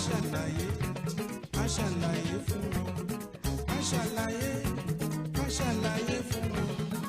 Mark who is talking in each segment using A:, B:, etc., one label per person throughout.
A: Ṣàlàyé, ká ṣàlàyé fún wọn, ká ṣàlàyé, ká ṣàlàyé fún wọn.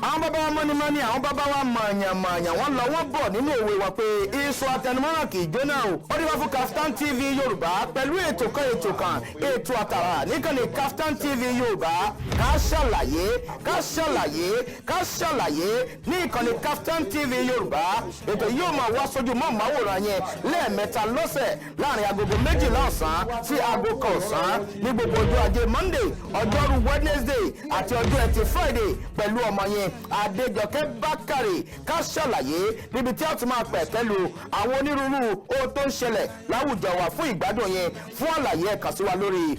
B: Àwọn bàbá wa mọ́nímọ́ní, àwọn bàbá wa mọ̀ọ̀yàn-mọ̀ọ̀yàn, wọ́n lọ wọ́n bọ̀ nínú òwe wa pé iṣu atẹnumọ́ràn kì í jóná o. Ó dé wá fún Kaftan TV Yorùbá pẹ̀lú ètò kan, ètò kan, ètò àtàrà níkànnì Kaftan TV Yorùbá, Ká Ṣàlàyé, Ká Ṣàlàyé, Ká Ṣàlàyé ní ìkànnì Kaftan TV Yorùbá. Ètò yìí yóò máa wá sójú mọ́ màwòrán yẹn lẹ́ẹ̀mẹ́ta lọ́sẹ̀, láàrin agogo 12 ọ̀sán sí aago 1 ọ̀sán, ní gbogbo ọjọ́ ajé Monday, ọjọ́rú Wednesday àti ọjọ́ ẹtì Friday, pẹ̀lú ọmọ yẹn Adéjọkẹ́ Bákàrè. Ká Ṣàlàyé, níbi tí a ti máa pẹ̀ pẹ̀lú àwọn onírúurú ohun tó ń ṣẹlẹ̀ láwùjọ wa fún ìgbádùn yẹn. Fún àlàyé, ẹ kàn sí wa lórí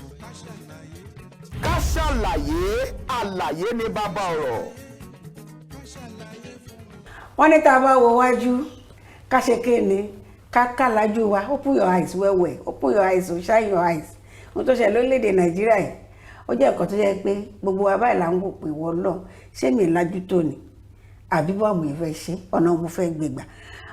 B: Ká Ṣàlàyé. Àlàyé ní bàbá ọ̀rọ̀.
C: Wọ́n ní tá a bá wo wájú, ká ṣe kéne, ká kàlájú wa. Open your eyes well well, open your eyes o, shine your eyes. Ohun tó ṣẹlẹ̀ lórílẹ̀‐èdè Nàìjíríà yìí, ó jẹ́ nǹkan tó jẹ́ pé gbogbo wa báyìí là ń wò pé wọ́n lọ ṣé mi lájú tó ni, àbí báwo mo fẹ́ ṣe, ọ̀nà mo fẹ́ gbé gbà.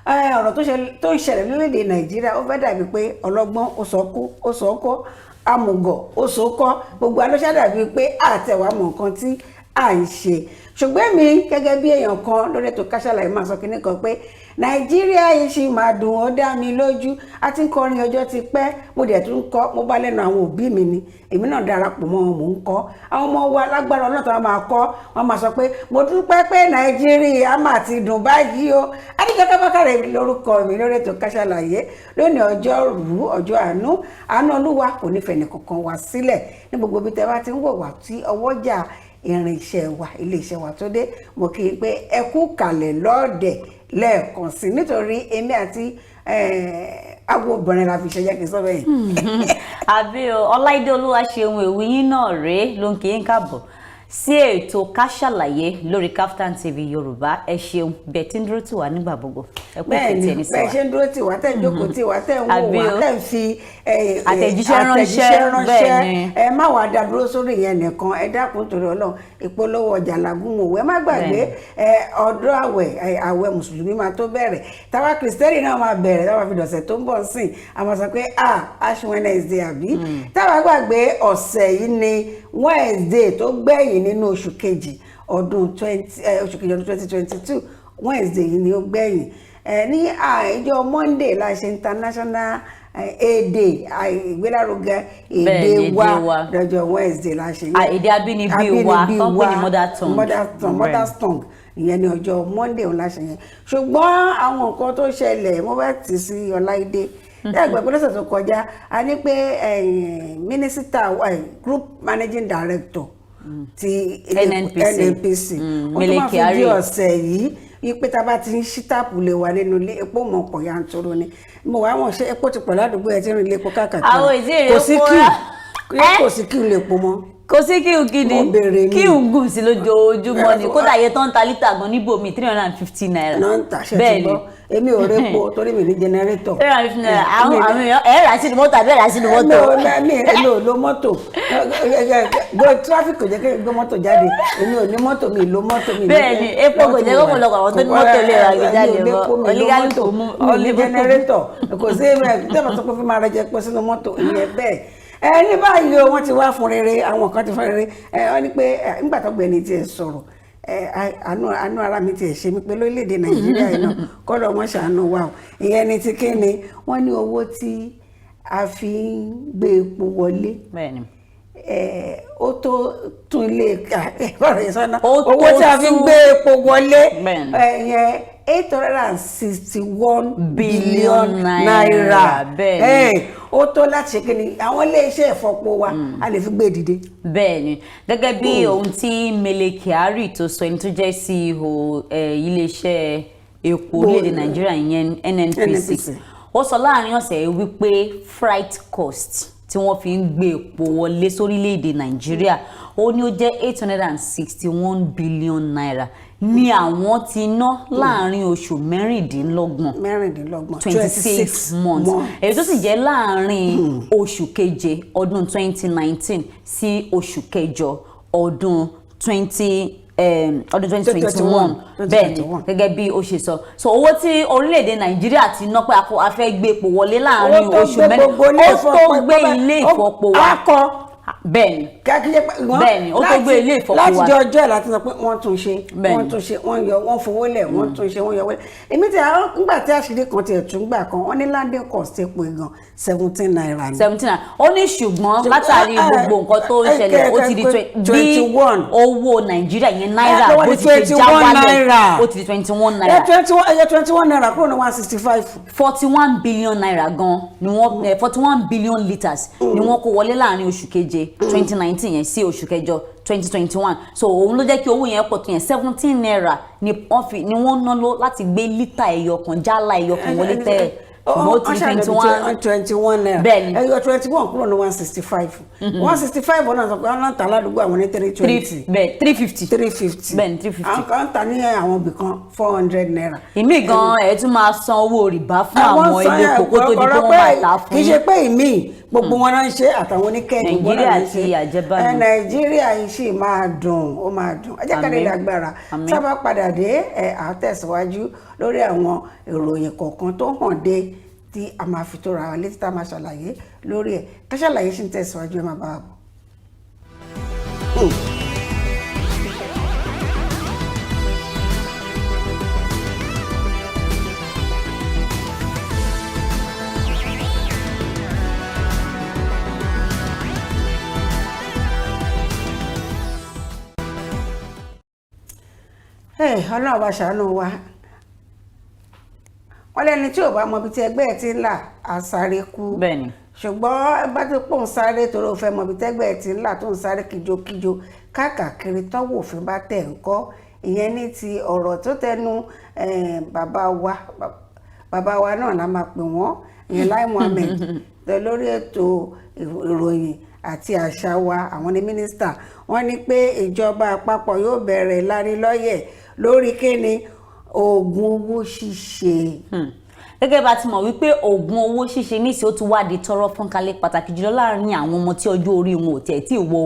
C: Ọ̀rọ̀ tó ń ṣẹlẹ̀ lórílẹ̀‐èdè Nàìjíríà, ó fẹ́ dàbí pé ọlọ́gbọ́n ó sọ kó, ó sọ kó, amùgọ̀ ó sọ kọ́, gbogbo alóṣà dàbí pé àtẹ̀wá mọ̀ nǹkan tí à ń ṣe. Ṣùgbọ́n èmi gẹ́gẹ́ bí èèyàn kan lórí ètò Ká Ṣàlàyé máa sọ kinní kan pé Nàìjíríà yìí ṣì máa dùn, ó dá mi lójú. A ti ń kọrin ọjọ́ ti pẹ́, mo dẹ̀ tún kọ́, mo bá lẹ́nu àwọn òbí mi ni, èmi náà darapọ̀ mọ́ wọn, mò ń kọ́. Àwọn ọmọ wa, lágbára Ọlọ́run, tó máa kọ́, wọ́n máa sọ pé mo dúpẹ́ pé Nàìjíríà máa ti dùn báyìí o. Adéjọkẹ́ Bákàrẹ̀ lórúkọ mi lórí ètò Ká Ṣàlàyé lónìí, ọjọ́rú, ọjọ́ àánú. Àánú Olúwa kò ní fẹ̀nì kankan wá sílẹ̀ ní gbogbo ibi tẹ́ bá ti ń wò wá, tí ọwọ́jà irinṣẹ́ wa, iléeṣẹ́ wa tó dé. Mo kí i pé ẹ kú kalẹ̀ lọ́ọ̀dẹ̀ lẹ́ẹ̀kan sí, nítorí èmi àti awo obìnrin la fi ṣe, jẹ́ kí n sọ bẹ́ẹ̀.
D: Àbí o, Ọláìdé Olúwaṣeun èwe yín náà rèé ló ń kí n káàbọ̀ sí ètò Ká Ṣàlàyé lórí Kaftan TV Yorùbá. Ẹ ṣeun bẹ́ẹ̀ tí ń dúró tì wá nígbà gbogbo. Ẹ kú ìfẹ́ tí ẹni sí
C: bẹ́ẹ̀
D: wa.
C: Ṣe ń dúró tì wá, tẹ̀ ń jókòó tì wá, tẹ̀ ń wò
D: Àbí
C: wá,
D: o.
C: tẹ̀ ń fi
D: àtẹ̀jíṣẹ́ ránṣẹ́,
C: àtẹ̀jíṣẹ́ ránṣẹ́.
D: Bẹ́ẹ̀ ni.
C: Ẹ má wàá dá dúró sórí ìyẹn nìkan. Ẹ dákun, torí Ọlọ́run, ìpolówó ọjà làgùn òwò. Ẹ má gbàgbé ọdún àwẹ̀, àwẹ̀ mùsùlùmí máa tó bẹ̀rẹ̀, táwa kìrìsìtẹ́nì náà máa bẹ̀rẹ̀, táwa fi dọ̀sẹ̀ tó ń bọ̀ sìn, a máa sọ pé ah, Ash Wednesday. Àbí táwa gbàgbé, ọ̀sẹ̀ yìí ni Wednesday tó gbẹ̀yìn nínú oṣù kejì ọdún twenty, oṣù kejì ọdún 2022, Wednesday yìí ni ó gbẹ̀yìn. Ní àìjọ Monday la ṣe international èdè ìgbélárugẹ èdè
D: Bẹ́ẹ̀ni, èdè
C: wa
D: wa.
C: Lọ́jọ́ Wednesday la ṣe.
D: Ah, èdè abínibí wa, tó ń pè ní mother tongue.
C: Mother tongue, mother tongue. Ìyẹn ní ọjọ́ Monday òun la ṣe yẹn. Ṣùgbọ́n àwọn nǹkan tó ṣẹlẹ̀, mo fẹ́ tì sí Ọláìdé ẹgbẹ́ pé lọ́sẹ̀ tó kọjá, a ní pé mínísítà, group managing director ti
D: NNPC.
C: NNPC, ó tún
D: Mele
C: máa fi
D: Kyari.
C: di ọ̀sẹ̀ yìí wípé tá a bá ti ń ṣí tap lè wà nínú ilé, epo mọ̀ pọ̀ yanturu ni. Mo wá wọn ṣe epo ti pọ̀ ládùúgbò ẹ̀ tí ń rìn ilé epo káàkiri.
D: Àwọn ò tí ì rí
C: Kò sí
D: epo
C: queue.
D: rà.
C: Kí kò sí queue lè po mọ́.
D: Kò sí queue gidi.
C: Mo béèrè ni.
D: Queue ń gùn sí lójoojúmọ́ ni. Kódà, iye tó ń ta lítà gan níbòmí, ₦350.
C: Náà ń tà ṣe ti
D: Bẹ́ẹ̀ ni.
C: gbọ́, èmi ò répo torí mi ní generator.
D: ₦350. Àwọn èèyàn ẹ̀ rà sínú mọ́tò àbí ẹ̀ rà sínú mọ́tò.
C: Mi ò lo mọ́tò. Gbọ́ traffic kò jẹ́ kí n gbé mọ́tò jáde. Èmi ò ní mọ́tò, mi ò lo mọ́tò mi.
D: Bẹ́ẹ̀ ni, epo kò jẹ́ kọ́pọ̀lọpọ̀ àwọn tó ní mọ́tò lè ra gbé jáde
C: mọ́.
D: mọ́. Oníkálukú mú
C: Mi ní generator, kò sí ẹ tẹ́lẹ̀ tó pé fún máa rẹ jẹ pé sínú mọ́tò ìyẹn bẹ́ẹ̀. Ẹ ní báyìí o, wọ́n ti wá fún rere, àwọn kan ti fún rere. Ẹ wọ́n ní pé nígbà tó gbẹ̀ni tiẹ̀ sọ̀rọ̀, ẹ àánú ara mi tiẹ̀ ṣe mí pé lórílẹ̀‐èdè Nàìjíríà yìí náà kọ́ lọ́ wọ́n ṣàánú wa o. Ìyẹn ni ti kí ni wọ́n ní owó tí a fi ń gbé epo wọlé, ó tó tún ilé ọ̀rọ̀ yẹn sọ́nà.
D: Ó tó
C: Owó tí a fi ń gbé epo wọlé, yẹn 861 billion
D: billion
C: naira.
D: Naira, bẹ́ẹ̀ni.
C: Ó tó láti ṣe kíni, àwọn iléeṣẹ́ ìfọpo wa, a lè fi gbé dìde.
D: Bẹ́ẹ̀ ni, gẹ́gẹ́ bí ohun tí Mele Kyari tó sọ, ẹni tó jẹ́ CEO iléeṣẹ́ epo orílẹ̀-èdè Nàìjíríà, ìyẹn NNPC,
C: NNPC.
D: Ó sọ láàrin ọ̀sẹ̀ yìí wípé freight cost tí wọ́n fi ń gbé epo wọlé sórílẹ̀-èdè Nàìjíríà, ó ní ó jẹ́ ₦861 billion ní àwọn ti ná láàrin oṣù 26.
C: 26.
D: 26 months, èyí tó sì jẹ́ láàrin oṣù keje ọdún 2019 sí oṣù kẹjọ ọdún twenty ọdún 2021. Bẹ́ẹ̀ ni, gẹ́gẹ́ bí ó ṣe sọ. So owó tí orílẹ̀-èdè Nàìjíríà ti ná pé a fẹ́ gbé epo wọlé láàárín oṣù 4, ó tó gbé ilé ìfọpo wa. Bẹ́ẹ̀ni, bẹ́ẹ̀ni, ó tó gbé ilé ìfọpo wa.
C: Láti jọ ọjọ́ ẹ̀ láti sọ pé wọ́n tún ṣe, wọ́n tún ṣe, wọ́n yọ, wọ́n fowó lẹ̀, wọ́n tún ṣe, wọ́n yọ wọlé. Èmi ti àwọn nígbà tí àṣírí kan tiẹ̀ tún gbà kan, wọ́n ní landing cost epo gan 17 naira ni.
D: 17 naira. Ó ní ṣùgbọ́n látàrí gbogbo nǹkan tó ń ṣẹlẹ̀, ó ti di bí owó Nàìjíríà yẹn náírà bó ti ṣe já wálẹ̀, ó ti di 21 naira.
C: Ẹyọ 21 naira kúrò ní 165.
D: ₦41 billion gan ni wọ́n, 41 billion litres ni wọ́n kó wọlé láàrin oṣù keje 2019 yẹn sí oṣù kẹjọ 2021. So òun ló jẹ́ kí owó yẹn pọ̀ tó yẹn. 17 naira ni wọ́n fi ni wọ́n ná ló láti gbé lítà ẹyọ kan, jálá ẹyọ kan wọlé tẹ́, ṣùgbọ́n ó ti di 21.
C: 21 naira.
D: Bẹ́ẹ̀ni.
C: Ẹyọ 21 kúrò ní 165. 165 náà sọ pé wọ́n náà ta ládùúgbò àwọn ní 320.
D: Bẹ́ẹ̀, 350.
C: 350.
D: Bẹ́ẹ̀ni, 350.
C: Àwọn kan ń ta ní àwọn ibì kan 400 naira.
D: Ìmí gan ẹ̀ tún máa san owó rìbá fún àwọn ilé epo kó tó di pé wọ́n máa ta fún
C: Kì í ṣe pé ìmí, gbogbo wọn náà ń ṣe, àtàwọn oníkẹ́ẹ̀kì gbogbo náà
D: Nàìjíríà
C: ń ṣe.
D: ti àjẹbánu.
C: Ẹ, Nàìjíríà yìí sì máa dùn, ó máa dùn. Ẹ jẹ́ ká lè
D: Àmín.
C: lágbára.
D: Àmín.
C: Tá a bá padà dé, ẹ à tẹ̀síwájú lórí àwọn ìròyìn kọ̀ọ̀kan tó hàn dé tí a máa fi tó ra wa létí, tá a máa ṣàlàyé lórí ẹ̀. Ká ṣàlàyé sì ń tẹ̀síwájú, ẹ máa bá wa bọ̀. Hey, Ọlọ́run bá ṣàánú wa. Wọ́n lẹ́ni tí ò bá mọ ibi tí ẹgbẹ́ ẹ̀ ti ń là á sáré kú. Ṣùgbọ́n bá ti pòun sáré torí ó fẹ́ mọ ibi tẹ́gbẹ́ ẹ̀ ti ń là, tó ń sáré kíjokíjo káàkiri, tọ́wọ́ òfin bá tẹ̀ ń kọ́. Ìyẹn ní ti ọ̀rọ̀ tó tẹnu bàbá wa, bàbá wa náà la máa pè wọ́n, ìyẹn Lai Muhammed, lórí ètò ìròyìn àti àṣà wa, àwọn ní mínísítà. Wọ́n ní pé ìjọba àpapọ̀ yóò bẹ̀rẹ̀ ìlanilọ́yẹ̀ lórí kíni? Oògùn owó ṣíṣe.
D: Gẹ́gẹ́ bá ti mọ̀ wípé oògùn owó ṣíṣe níṣẹ́, ó ti wá di tọ́rọ́ fọ́nkálẹ̀, pàtàkì jùlọ láàrin àwọn ọmọ tí ọjọ́ orí wọn ò tiẹ̀ tí ì wọ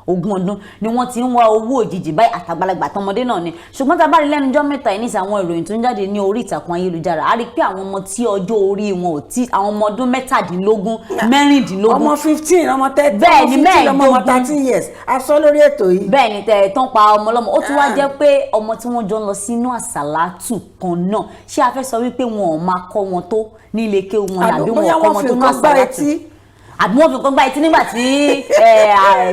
D: ogún ọdún ni wọ́n ti ń wá owó òjijì báyìí, àtàgbàlagbà àtọmọdé náà ni. Ṣùgbọ́n tá a bá rí lẹ́nu ọjọ́ mẹ́ta yìí níṣẹ́, àwọn ìròyìn tó ń jáde ní orí ìtàkùn ayélujára, a rí i pé àwọn ọmọ tí ọjọ́ orí wọn ò tí, àwọn ọmọ ọdún 17, 16.
C: Ọmọ 15, ọmọ 13,
D: Bẹ́ẹ̀ ni,
C: ọmọ 15, ọmọ
D: 15.
C: 13 years, a sọ lórí ètò yìí.
D: Bẹ́ẹ̀ ni, tẹ̀ tán pa ọmọ ọlọ́mọ. Ó tún wá jẹ́ pé ọmọ tí wọ́n jọ ń lọ sínú àsàlátù kan náà. Ṣé a fẹ́ sọ wípé wọn ò máa kọ́ wọn tó ní ilé kéwú wọn ni, àbí wọn
C: Bóyá
D: ò kọ́
C: wọ́n
D: wọn
C: fi
D: tó ní
C: nǹkan gbá
D: àsàlátù
C: etí.
D: Àbí wọ́n fi nǹkan gbá etí nígbà tí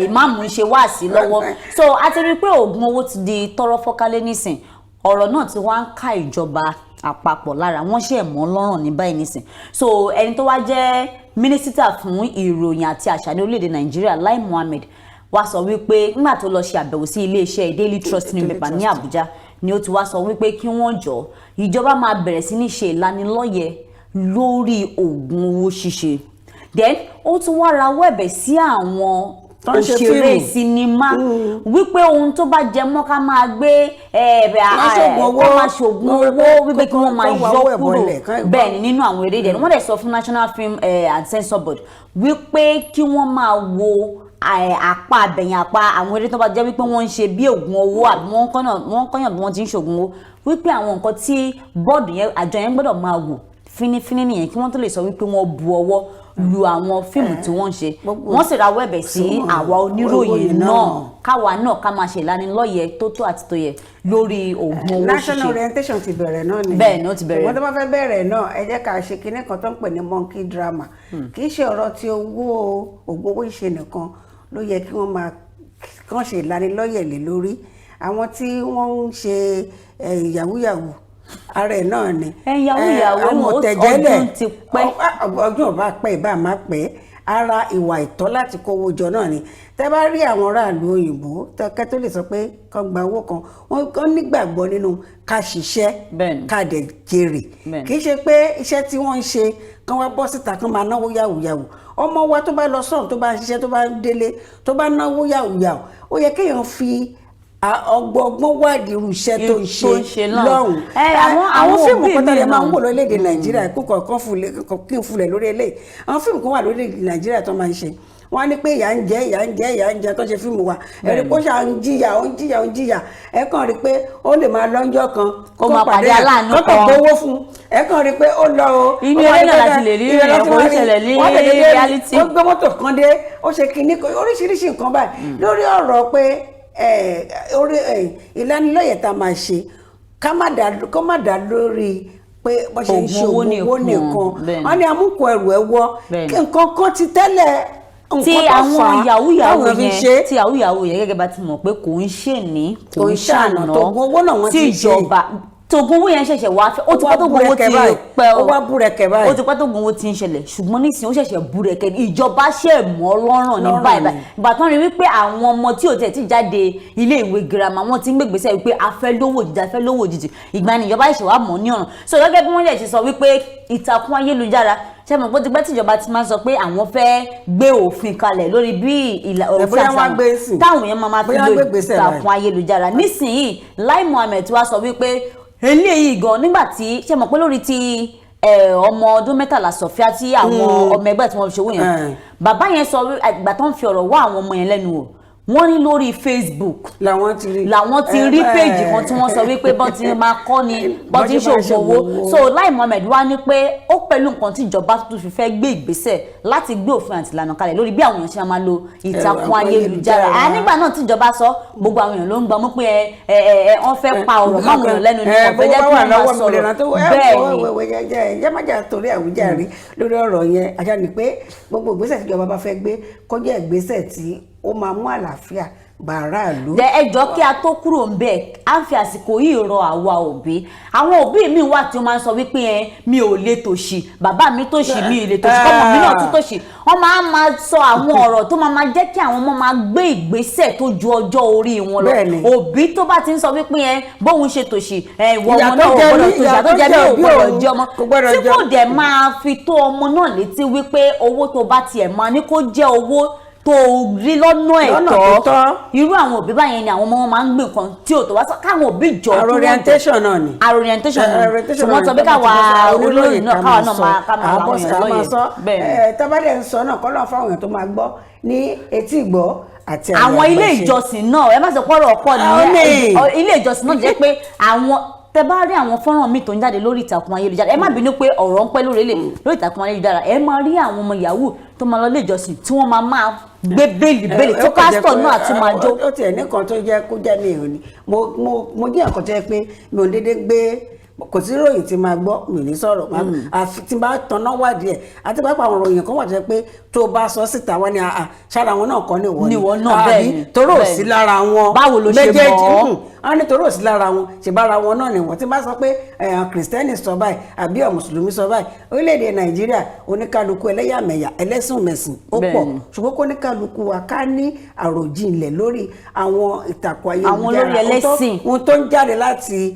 D: ìmáàmù ń ṣe wáàsí lọ́wọ́? So a ti rí i pé oògùn owó ti di tọ́rọ́ fọ́kálé nísìn. Ọ̀rọ̀ náà ti wá ń ká ìjọba àpapọ̀ lára, wọ́n ṣe mọ́ lọ́rùn ní báyìí nísìn. So ẹni tó wá jẹ́ mínísítà fún ìròyìn àti àṣà ní orílẹ̀-èdè Nàìjíríà, Lai Muhammed, wá sọ wípé nígbà tó lọ ṣe àbẹ̀wò sí iléeṣẹ́ Daily Trust newspaper ní Àbújá ni ó ti wá sọ wípé kí wọ́n jọ, ìjọba máa bẹ̀rẹ̀ sí ní ṣe ìlanilọ́yẹ̀ lórí oògùn owó ṣíṣe. Then ó tún wá rawọ́ ẹ̀bẹ̀ sí àwọn
C: Tó ń ṣe
D: òṣèré
C: fíìmù.
D: sinimá wípé ohun tó bá jẹ mọ́ ká máa gbé
C: Má ṣoògùn owó.
D: ká máa ṣoògùn owó, wípé kí wọ́n máa
C: Kó wá
D: yọ
C: owó ẹ̀
D: kúrò
C: bọ́lẹ̀,
D: bẹ́ẹ̀ ni nínú àwọn eré ìdẹ̀. Wọ́n dẹ̀ sọ fún National Film and Censor Board wípé kí wọ́n máa wo apá abẹ̀yìn, apá àwọn eré tó bá jẹ́ wípé wọ́n ń ṣe bí oògùn owó, àbí wọ́n kọ́yàn bí wọ́n ti ń ṣoògùn owó, wípé àwọn nǹkan tí bọ́ọ̀dù yẹn, àjọ yẹn gbọ́dọ̀ máa wò fínífíní nìyẹn, kí wọ́n tó lè sọ wípé wọ́n bu ọwọ́ lu àwọn fíìmù tí wọ́n ń ṣe. Wọ́n sì rawọ́ ẹ̀bẹ̀ sí àwa oníròyìn
C: oníròyìn
D: náà,
C: náà.
D: káwa náà ká máa ṣe ìlanilọ́yẹ̀ tó tó àti tó yẹ lórí oògùn owó
C: National
D: ṣíṣe.
C: orientation ti bẹ̀rẹ̀ náà nìyẹn.
D: Bẹ́ẹ̀ ni, ó ti bẹ̀rẹ̀.
C: Ṣùgbọ́n tó bá fẹ́ bẹ̀rẹ̀ náà, ẹ jẹ́ ká ṣe kinní kan tó ń pè ní monkey drama. Kì í ṣe ọ̀rọ̀ tí owó ògùn owó ṣe nìkan ló yẹ kí wọ́n máa kàn ṣe ìlanilọ́yẹ̀ lé lórí. Àwọn tí wọ́n ń ṣe yahoo yahoo, ara ẹ̀ náà ni.
D: Ẹ, yahoo yahoo,
C: Àwọn
D: ó
C: ọ̀tẹ̀jẹ́lẹ̀.
D: ọdún ti pẹ́.
C: Ọdún ò bá pẹ́, ìbá má pẹ́, ara ìwà ìtọ́ láti kówó jọ náà ni. Tẹ́ bá rí àwọn aráàlú òyìnbó, tẹ́kẹ́ tó lè sọ pé kán gba owó kan, wọ́n kán nígbàgbọ́ nínú ká ṣiṣẹ́, ká dẹ̀ jèrè. Kì í ṣe pé iṣẹ́ tí wọ́n ń ṣe, kán wá bọ́ síta, kán máa náwó yàwùyàwù. Ọmọ wa tó bá lọ sọ́run, tó bá ń ṣiṣẹ́, tó bá ń délé, tó bá náwó yàwùyàwù, ó yẹ kéèyàn fi Ọgbọ́n wádìí irú iṣẹ́ tó ń
D: Tó ń ṣe
C: ṣe
D: lọ́hùn.
C: lọ́hùn.
D: Ẹ, àwọn
C: Àwọn fíìmù
D: òbí
C: kan
D: mi
C: tẹ́lẹ̀ máa ń
D: náà.
C: wò lórílẹ̀‐èdè Nàìjíríà, kó kọ̀ọ̀kan fulẹ̀, kí n fulẹ̀ lórí eléyìí. Àwọn fíìmù kan wà lórílẹ̀‐èdè Nàìjíríà tó máa ń ṣe, wọ́n á ní pé ìyà ń jẹ, ìyà ń jẹ, ìyà ń jẹ, tó ṣe fíìmù wa, ẹ̀rí kó ṣà ń jìyà, ó ń jìyà, ó ń jìyà. Ẹ kàn rí pé ó lè máa lọ́njọ́ kan
D: Kó máa pàdé aláàánú
C: kó kàn
D: kan.
C: gbowó fún un. Ẹ kàn rí pé ó lọ o.
D: Inú
C: Ó wá
D: eré
C: ní
D: náà
C: pé
D: láti lè rí
C: ibẹ̀
D: rẹ̀,
C: láti
D: kò
C: wá
D: ń
C: rí.
D: ṣẹlẹ̀ ní
C: Wọ́n lè dédé rí.
D: reality.
C: Ó gbé mọ́tò kan dé, ó ṣe kinní kan, oríṣiríṣi nǹkan báyìí lórí ọ̀rọ̀ pé orí ìlanilọ́yẹ̀ tá a máa ṣe, ká má dá, kó má dá lórí pé bó ṣe ń ṣe
D: Oògùn owó
C: oògùn owó
D: nìkan,
C: nìkan.
D: Bẹ́ẹ̀ni.
C: Wọ́n ní amúkọ ẹrù ẹ wọ́
D: Bẹ́ẹ̀ni.
C: kí nǹkan kan ti tẹ́lẹ̀,
D: Tí
C: nǹkan tó
D: àwọn
C: fà á
D: yahoo yahoo
C: táwọn fi
D: yẹn
C: ṣe.
D: Tí yahoo yahoo yẹn, gẹ́gẹ́ bá ti mọ̀ pé kò ń ṣe ní
C: Kò ń ṣàná, tògùn owó náà wọ́n
D: tí
C: ti ṣe.
D: Ìjọba tògùn owó yẹn ṣẹ̀ṣẹ̀ wá fẹ́, ó ti
C: Ó
D: pẹ́
C: wá
D: tógùn owó
C: búrẹ́kẹ́
D: ti
C: báyìí.
D: pẹ́ o.
C: Ó wá búrẹ́kẹ́ báyìí.
D: Ó ti pẹ́ tógùn owó ti ń ṣẹlẹ̀, ṣùgbọ́n nísìnyí ó ṣẹ̀ṣẹ̀ búrẹ́kẹ́ ní ìjọba ṣẹ̀ mọ́ lọ́rùn ní
C: Lọ́rùn
D: báyìí
C: ni.
D: báyìí. Ìgbà tán rí wípé àwọn ọmọ tí ò tẹ̀ tí jáde ilé ìwé girama, wọ́n ti ń gbégbèsè wípé a fẹ́ lówó òjijì, a fẹ́ lówó òjijì, ìgbà ni ìjọba ṣẹ̀ṣẹ̀ wá mọ̀ ní ọ̀ràn. So gẹ́gẹ́ bí wọ́n lè ṣe sọ wípé ìtàkùn ayélujára, ṣe mọ̀ pé ó ti pẹ́ tíjọba ti máa ń sọ pé àwọn fẹ́ gbé òfin kalẹ̀ lórí bí ìlà òfin
C: Bóyá wọ́n á
D: àti
C: gbé sí.
D: táwọn èèyàn máa fi
C: Bóyá
D: lo
C: wọ́n gbé ìgbésẹ̀
D: ìtàkùn
C: báyìí.
D: ayélujára nísìnyìí. Lai Muhammed wá sọ wípé eléyìí gan, nígbà tí ṣe mọ̀ pé lórí ti ọmọ ọdún 13 Sofia, tí àwọn ọmọ ẹgbẹ́ tí wọ́n fi ṣòwò yẹn, bàbá yẹn sọ ìgbà tó ń fi ọ̀rọ̀ wá àwọn ọmọ yẹn lẹ́nu wò, wọ́n ní lórí Facebook
C: Làwọn ti rí.
D: làwọn ti rí péèjì kan tí wọ́n sọ wípé bọ́n ti máa kọ́ ni bọ́n ti ń ṣògùn owó. So Lai Muhammed wá ní pé ó pẹ̀lú nǹkan tí ìjọba tuntun fi fẹ́ gbé ìgbésẹ̀ láti gbé òfin àti ìlànà kalẹ̀ lórí bí àwọn èèyàn ṣe máa lo ìtàkùn
C: Ẹ̀rọ
D: ayélujára.
C: ayélujára.
D: À nígbà náà tí ìjọba sọ, gbogbo àwọn èèyàn ló ń gbọmú pé ẹ ẹ ẹ wọ́n fẹ́ pa ọ̀rọ̀ máwọn èèyàn lẹ́nu ní ọ̀fẹ́ jẹ́ kí wọ́n máa sọ̀rọ̀. Bẹ́ẹ̀ ni.
C: Ni ẹ má jà torí àwíjàre lórí ọ̀rọ̀ yẹn. Ajá ni pé gbogbo ìgbésẹ̀ tí ìjọba bá fẹ́ gbé, kó jẹ́ ìgbésẹ̀ tí ó máa mú àlàáfíà bá aráàlú.
D: Jẹ ẹjọ́, kí a tó kúrò ń bẹ̀, á ń fi àsìkò yìí rọ àwa òbí. Àwọn òbí mi wà tí ó máa ń sọ wípé ẹ mi ò lè tòṣì, bàbá mi tòṣì, mi ò lè tòṣì, kọ́mọ mi náà tún tòṣì. Wọ́n máa ń máa sọ àwọn ọ̀rọ̀ tó máa máa jẹ́ kí àwọn ọmọ máa gbé ìgbésẹ̀ tó ju ọjọ́ orí wọn lọ. Òbí tó bá ti ń sọ wípé ẹ bóun ṣe tòṣì, ẹ ìwọ
C: Ìyà
D: ọmọ
C: tó
D: náà ò
C: jẹ
D: gbọ́dọ̀
C: mí,
D: tòṣì,
C: ìyà
D: ìyà tó
C: tó
D: jẹ mí
C: jẹ
D: ò
C: òbí
D: gbọ́dọ̀
C: òun
D: jẹ ọmọ,
C: kò gbọ́dọ̀
D: tí
C: jẹ.
D: kò dẹ̀ máa fi tó ọmọ náà létí wípé owó tó bá tiẹ̀ máa ní kó jẹ́ owó tó rí lọ́nà
C: Lọ́nà tó
D: ẹ̀tọ́.
C: tọ́.
D: Irú àwọn òbí báyẹn ni àwọn ọmọ wọn máa ń gbé nǹkan tí ò tó wá sọ káwọn òbí jọ
C: Àrò
D: kí wọ́n jọ.
C: Orientation náà ni.
D: Àrò orientation náà ni, ṣùgbọ́n sọ pé káwa olóyè náà, káwa náà máa ká máa làwọn èèyàn lóye. Bẹ́ẹ̀ ni.
C: Tábàdẹ̀ ń sọ náà, kọ́ lọ́n fáwọn èèyàn tó máa gbọ́ ní etí ìgbọ́ àti àyè
D: Àwọn ilé
C: àgbàṣe.
D: ìjọsìn náà, ẹ má sọ pọ́rọ̀ ọ̀pọ̀
C: Àwọn
D: ní
C: ní.
D: Ilé ìjọsìn náà jẹ́ pé àwọn tẹ bá rí àwọn fọ́nrán míì tó ń jáde lórí ìtàkùn ayélujára, ẹ má bínú pé ọ̀rọ̀ ń pẹ́ lórí ilé lórí ìtàkùn ayélujára, ẹ máa rí àwọn ọmọ yahoo tó máa lọ ilé ìjọsìn tí wọ́n máa máa gbé bẹ́ẹ̀lì bẹ́ẹ̀lì tí
C: Ó kàn jẹ́
D: pásítọ̀
C: pé,
D: náà tún máa jó.
C: Ó tiẹ̀ ní kan tó jẹ́ kó jẹ́ mi ò ní mo jẹ́ nǹkan tó jẹ́ pé mi ò dédé gbé, kò sí ròyìn tí máa gbọ́ mi ò ní sọ̀rọ̀, àfi tí n bá tanná wádìí ẹ̀. Àti pápá àwọn ròyìn kan wà tó jẹ́ pé tó bá sọ síta, wọ́n ní àà ṣára wọn náà kọ́ ní ìwọ.
D: Ní ìwọ náà,
C: Àbí
D: bẹ́ẹ̀ ni,
C: toró ò
D: bẹ́ẹ̀
C: sí
D: ni.
C: lára wọn
D: Báwo ló ṣe
C: méjèèjì,
D: mọ̀ ọ́?
C: Wọ́n ní toró ò sí lára wọn, ṣe bára wọn náà ni wọ́n tí bá sọ pé ẹ̀hàn kìrìsìtẹ́nì sọ báyìí àbí ọ̀ mùsùlùmí sọ báyìí. Orílẹ̀-èdè Nàìjíríà, oníkálukú ẹlẹ́yàmẹ̀yà, ẹlẹ́sìn mẹ̀sìn ó pọ̀, ṣùgbọ́n kó oníkálukú wa ká ní àròjinlẹ̀ lórí àwọn ìtàkùn ayélujára,
D: Àwọn olórí ẹlẹ́sìn.
C: ohun tó ń jáde láti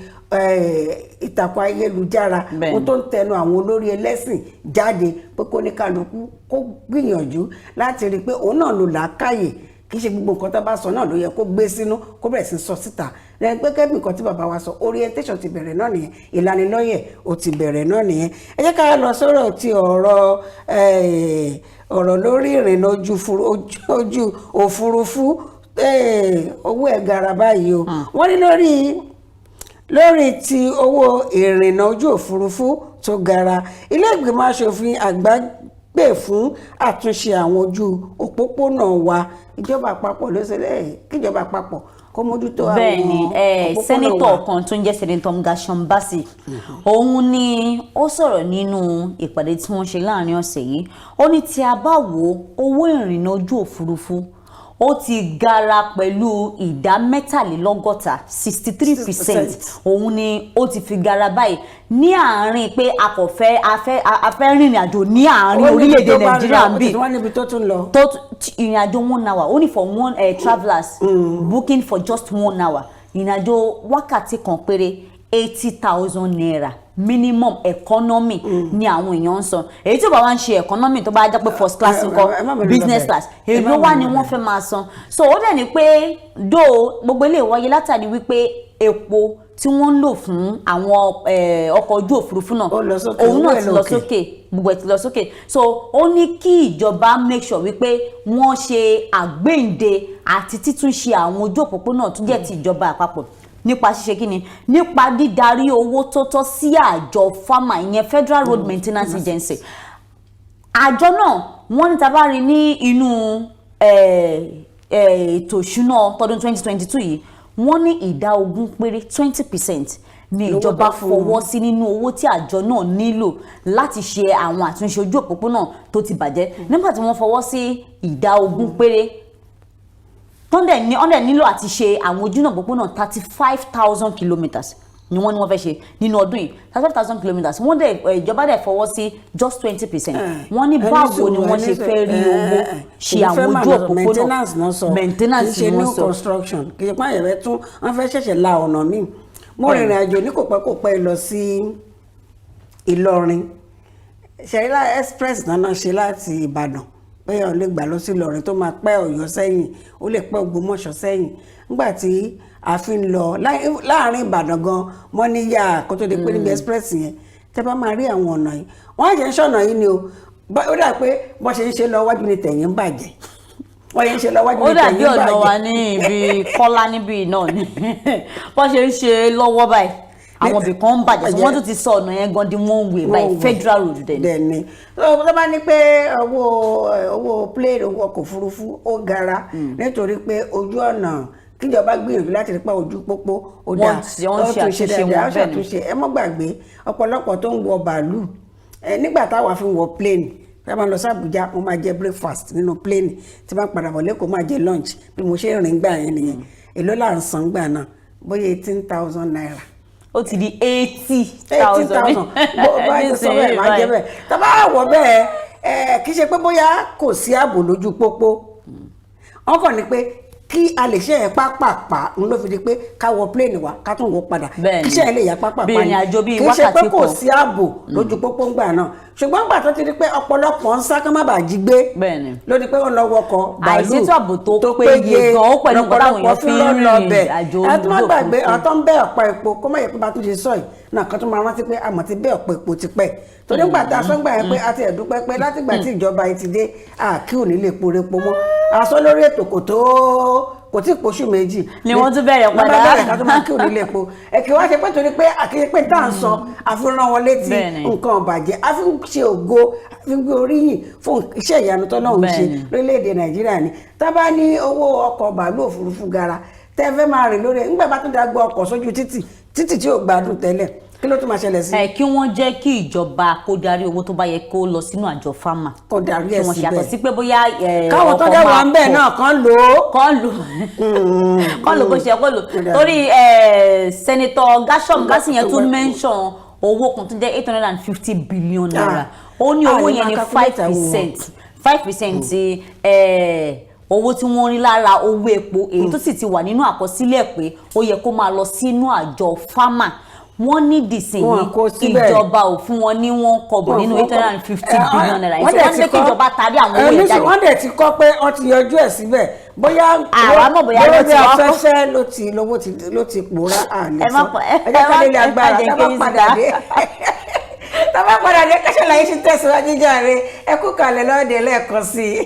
C: ìtàkùn ayélujára, ohun tó ń tẹnu àwọn olórí ẹlẹ́sìn jáde, pé kó oníkálukú kó gbìyànjú láti rí i pé òun náà lò làákàyè. Kì í ṣe gbogbo nǹkan tó bá sọ náà ló yẹ kó gbé sínú, kó bẹ̀rẹ̀ sí sọ síta. Lẹ́yìn pé kẹ́bí nǹkan tí bàbá wa sọ, orientation ti bẹ̀rẹ̀ náà nìyẹn, ìlanilọ́yẹ̀ ó ti bẹ̀rẹ̀ náà nìyẹn. Ẹ jẹ́ ká lọ sọ̀rọ̀ ti ọ̀rọ̀ ọ̀rọ̀ lórí ìrìnnà ojú òfurufú. Owó ẹ̀ gara báyìí o. Wọ́n ní lórí ti owó ìrìnnà ojú òfurufú tó gara, ilé ìgbìmọ̀ asòfin àgbà pè fún àtúnṣe àwọn ojú òpópónà wa. Ìjọba àpapọ̀ ló ṣe lẹ́yìn, kíjọba àpapọ̀ kó mójútó àwọn
D: Bẹ́ẹ̀ni,
C: òpópónà
D: sẹ́nitọ̀
C: wa.
D: kan tó ń jẹ́ Sẹ́nitọ̀ Ngasam Bassey, òun ni ó sọ̀rọ̀ nínú ìpàdé tí wọ́n ṣe láàrin ọ̀sẹ̀ yìí. Ó ní tí a bá wo owó ìrìnnà ojú òfurufú, ó ti gara pẹ̀lú ìdá 63, 63%. Òun ni ó ti fi gara báyìí ní àárín pé a kò fẹ́ a fẹ́ rìnrìn àjò ní àárín
C: Ó níbi
D: orílẹ̀-èdè
C: tó bá lọ,
D: Nàìjíríà ń
C: ó
D: bì
C: ti wá níbi tó tún lọ.
D: Tó ìrìn àjò one hour, only for one travellers booking for just one hour, ìrìn àjò wákàtí kan péré, ₦80,000. Minimum economy ni àwọn èèyàn ń san. Èyí tí ó bá wá ń ṣe economy, tó bá jẹ́ pé first class
C: Ẹ má
D: ńkọ́?
C: mẹ́nu lọ
D: Business
C: bẹ̀.
D: class,
C: Ẹ má
D: èló wá
C: mẹ́nu
D: ni
C: lọ
D: wọ́n
C: bẹ̀.
D: fẹ́ máa san? So ó dẹ̀ ní pé dó gbogbo ilé wáyé látàrí wípé epo tí wọ́n ń lò fún àwọn ọkọ̀ ojú òfurufú náà,
C: Ó lọ sókè,
D: òun
C: owó
D: náà
C: ẹ̀
D: ti lọ
C: lókè.
D: sókè, gbogbo ẹ̀ ti lọ sókè. So ó ní kí ìjọba make sure wípé wọ́n ṣe àgbéǹde àti títúnṣe àwọn ojú òpópónà tó jẹ́ ti ìjọba àpapọ̀, nípa ṣíṣe kíni, nípa dídarí owó tó tọ́ sí àjọ FERMA, ìyẹn Federal Road Maintenance Agency. Àjọ náà, wọ́n ní tá bá rí ní inú ètò ìṣúná tọdún 2022 yìí, wọ́n ní ìdá 20 péré, 20%, ní
C: Lówó
D: ìjọba
C: tó fún wọn.
D: fọwọ́ sí nínú owó tí àjọ náà nílò láti ṣe àwọn àtúnṣe ojú òpópónà tó ti bàjẹ́. Nígbà tí wọ́n fọwọ́ sí ìdá 20 péré, tọ́ndẹ̀ ní ọ̀ndẹ̀ nílò àti ṣe àwọn ojúnà òpópónà 35,000 kilometres ni wọ́n ní wọ́n fẹ́ ṣe nínú ọdún yìí. 35,000 kilometres, wọ́n dẹ̀ ìjọba dẹ̀ fọwọ́ sí just 20%. Wọ́n ní báwo ni wọ́n ṣe fẹ́ rí owó ṣe àwọn ojú òpópónà?
C: Maintenance náà sọ.
D: Maintenance
C: Kì í ṣe
D: ni wọ́n
C: new
D: sọ.
C: construction. Kì í ṣe pé àyẹ̀wẹ̀ tún wọ́n fẹ́ ṣẹ̀ṣẹ̀ la ọ̀nà míì. Mo rìnrìn àjò ní kò pẹ́ kò pẹ́ lọ sí Ìlọrin. Ṣẹ̀rílá express náà ṣe láti Ìbàdàn pé ọ̀ lè gbà lọ sí Ìlọrin, tó máa pẹ́ Ọ̀yọ́ sẹ́yìn, ó lè pẹ́ Ògbómọ̀ṣọ́ sẹ́yìn. Nígbà tí a fi ń lọ láàrin Ìbàdàn gan mọ́ níyà kó tó di pé níbi express yẹn, tẹ́ bá máa rí àwọn ọ̀nà yìí, wọ́n á jẹ́ ń ṣọ̀nà yìí ni o. Ó dà pé bọ́n ṣe ń ṣe lọ wájú ni tẹ̀yìn ń bàjẹ́, wọ́n yẹn ń ṣe lọ wájú
D: Ó
C: ni
D: dàbí
C: tẹ̀yìn ń
D: ọ̀nà wa
C: bàjẹ́.
D: ní ibi Kọ́lá níbí náà ni bọ́n ṣe ń ṣe lọ́wọ́ báyìí, àwọn ibì kan ń bàjẹ́. So wọ́n tún ti sọ ọ̀nà yẹn gan di one way báyìí, federal road dẹ̀ ni.
C: Dẹ̀ ni. Tó bá ní pé owó plane, owó ọkọ̀ òfurufú ó gara nítorí pé ojú ọ̀nà, kíjọba gbìyànjú láti rí pé ojú pópó ó dáa.
D: Wọ́n ń ṣe
C: Ó tún ṣe
D: àtúnṣe
C: dáadáa,
D: wọn,
C: ó
D: bẹ́ẹ̀ ni.
C: ṣàtúnṣe. Ẹ mọ́ gbàgbé ọ̀pọ̀lọpọ̀ tó ń wọ bàálù. Nígbà táwa fi ń wọ plane, tí a máa lọ sí Àbújá, mo máa jẹ breakfast nínú plane, tí bá padà bọ̀ lẹ́kọ̀ọ́, máa jẹ lunch. Bí mo ṣe ń rìn gbà yẹn nìyẹn. Èló là ń san gbà náà? Bóyá ₦18,000.
D: Ó ti di eighty
C: eighteen
D: thousand
C: thousand Bó bá ṣe sọ bẹ́ẹ̀ máa jẹ́ bẹ́ẹ̀. Tá bá wọ̀ bẹ́ẹ̀ ẹ, kì í ṣe pé bóyá kò sí ààbò lójú pópó. Wọ́n kàn ní pé kí a lè ṣe ẹ̀ pápápá ń ló fi di pé ká wọ plane wá, ká tún wọ padà, kí iṣẹ́ ẹ̀ lè yá pápápá
D: Bí
C: ni.
D: ìrìn àjò bíi
C: Kì í ṣe pé
D: wákàtí
C: kò
D: kan.
C: sí ààbò lójú pópó ńgbà náà, ṣùgbọ́n gbà tó ti di pé ọ̀pọ̀lọpọ̀ ń sá kán má bàa jí gbé lórí pé wọ́n lọ wọkọ̀ bàálù
D: Àìsétò ààbò tó péye gan, ó pẹ̀lú nǹkan táwọn èèyàn fi ń
C: lọ́pọ̀lọpọ̀
D: rìnrìn
C: bẹ̀.
D: àjò
C: Ẹ tún má
D: ojú
C: gbàgbé
D: òfurufú.
C: àwọn tó ń bẹ́ ọ̀pá epo, kó má yẹ pé bá tún ṣe sọ yìí náà kan tó máa rántí pé àmọ́ ti bẹ́ ọ̀pá epo ti pẹ́, torí ńgbà tá a sọ ńgbà yẹn pé a ti ẹ̀dúpẹ́ pé látìgbà tí ìjọba yìí ti dé, àkí ò ní lè porepo mọ́. Aṣọ lórí ètò kò tó, kò tí ì póṣù 2
D: Ni wọ́n tún bẹ̀rẹ̀
C: Wọ́n bá
D: padà.
C: bẹ̀rẹ̀ ká tó máa kí ò nílé epo. Ẹ kí wá ṣe pé torí pé àkíyè pé tá à ń sọ àfihàn wọn létí nǹkan ọ̀bàjẹ́, a fi ń ṣe ògo, a fi ń gbé oríyìn fún iṣẹ́ ìyanu tọ́lọ́run ṣe lórílẹ̀‐èdè Nàìjíríà ni. Tá bá ní owó ọkọ̀ bàálù òfurufú gara, tẹ́ fẹ́ máa rìn lórí ẹ̀, ńgbà bá tún dàgbọ́ ọkọ̀ sójú títì, títì tí ò gbádùn tẹ́lẹ̀, kí ló tún máa ṣẹlẹ̀ sí?
D: Ẹ kí wọ́n jẹ́ kí ìjọba kó darí owó tó bá yẹ kó lọ sínú àjọ FERMA.
C: Kó darí ẹ̀
D: Kí wọ́n ṣe yàtọ̀
C: síbẹ̀.
D: sí pé bóyá
C: Káwọn tó
D: ọkọ̀
C: dẹ̀ wà
D: máa
C: ń bẹ̀
D: pọ̀.
C: náà kán lò ó.
D: Kán lò bó ṣe yẹ kó lò. Torí Senator Gershom Gásì yẹn tún mention owó kan tó jẹ́ ₦850 billion. Ó ní owó
C: Ah, lè
D: yẹn ní
C: máa
D: five
C: calculate àwọn.
D: percent 5% owó tí wọ́n rí lára owó epo, èyí tó sì ti wà nínú àkọsílẹ̀ pé ó yẹ kó máa lọ sínú àjọ FERMA. Wọ́n ní dìsìn
C: Wọn kó síbẹ̀.
D: ìjọba ò fún wọn ní wọ́n kọ́bọ̀ nínú ₦850 billion yìí.
C: Wọ́n
D: So
C: dẹ̀
D: wọ́n ní
C: ti
D: pé kí
C: kọ́-
D: ìjọba tarí àwọn owó yẹn jáde.
C: Wọ́n dẹ̀ ti kọ́ pé wọ́n ti yọjú ẹ̀ síbẹ̀, bóyá
D: Àwa mọ̀ bóyá ló
C: lórí
D: ti wá kọ́.
C: afẹ́fẹ́ ló ti lówó ti ló ti pòórá. À lè
D: Ẹ má
C: sọ.
D: ẹ
C: Ẹ jẹ́ ká
D: má
C: délé
D: ẹ má
C: agbára.
D: jẹ́
C: Tá
D: kí
C: bá
D: n
C: padà
D: síta.
C: dé, tá bá padà dé, Ká Sálàyé ṣe tẹ̀síwájú jàre. Ẹ kú kalẹ̀ lọ́ọ̀dẹ̀ lẹ́ẹ̀kan sí i.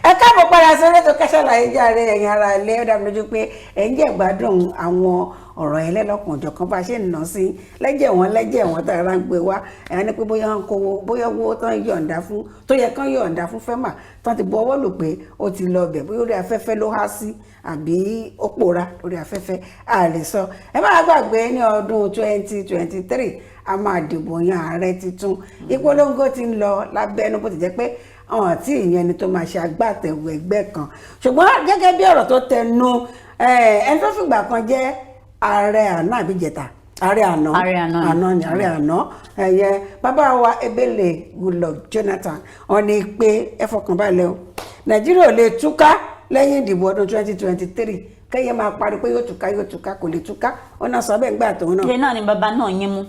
C: Ẹ káàbọ̀ padà sórí ètò Ká Sálàyé jàre. Ẹ̀yin ará ilé, ó dá mi lójú pé ẹ̀ ń jẹ́ ìgbádùn àwọn ọ̀rọ̀ ẹlẹ́lọ́kànjọ̀kan bá a ṣe ń ná sí lẹ́jẹ̀ wọn lẹ́jẹ̀ wọn tá a rà ń gbé wá. Ẹ̀ ní pé bóyá ń kówó, bóyá owó tán yọ̀ǹda fún, tó yẹ kán yọ̀ǹda fún FERMA, tán ti bu ọwọ́ lò pé ó ti lọ bẹ̀, bóyá orí afẹ́fẹ́ ló há sí àbí ó pòórá lórí afẹ́fẹ́, a lè sọ. Ẹ má gbàgbé, ní ọdún 2023 a máa dìbò yan ààrẹ tuntun. Ìpolongo ti ń lọ lábẹ́nú, bó ti jẹ́ pé àwọn tí ìyẹn ni tó máa ṣe agbátẹrù ẹgbẹ́ kan, ṣùgbọ́n gẹ́gẹ́ bí ọ̀rọ̀ tó tẹnu ẹni tó fìgbà kan jẹ́ ààrẹ àná àbíjẹta Ààrẹ àná.
D: Ààrẹ àná ni.
C: Àná ni ààrẹ àná ẹ̀yẹ bàbá wa Ebele Goodluck Jonathan. Wọ́n ní pé ẹ fọkàn balẹ̀ o, Nàìjíríà ò lè túká lẹ́yìn ìdìbò ọdún 2023. Kẹ́yẹ máa parí pé yóò túká, yóò túká, kò lè túká. Ó náà sọ bẹ́ẹ̀ ńgbà tóun náà.
D: Ṣe náà ni bàbá náà yín mú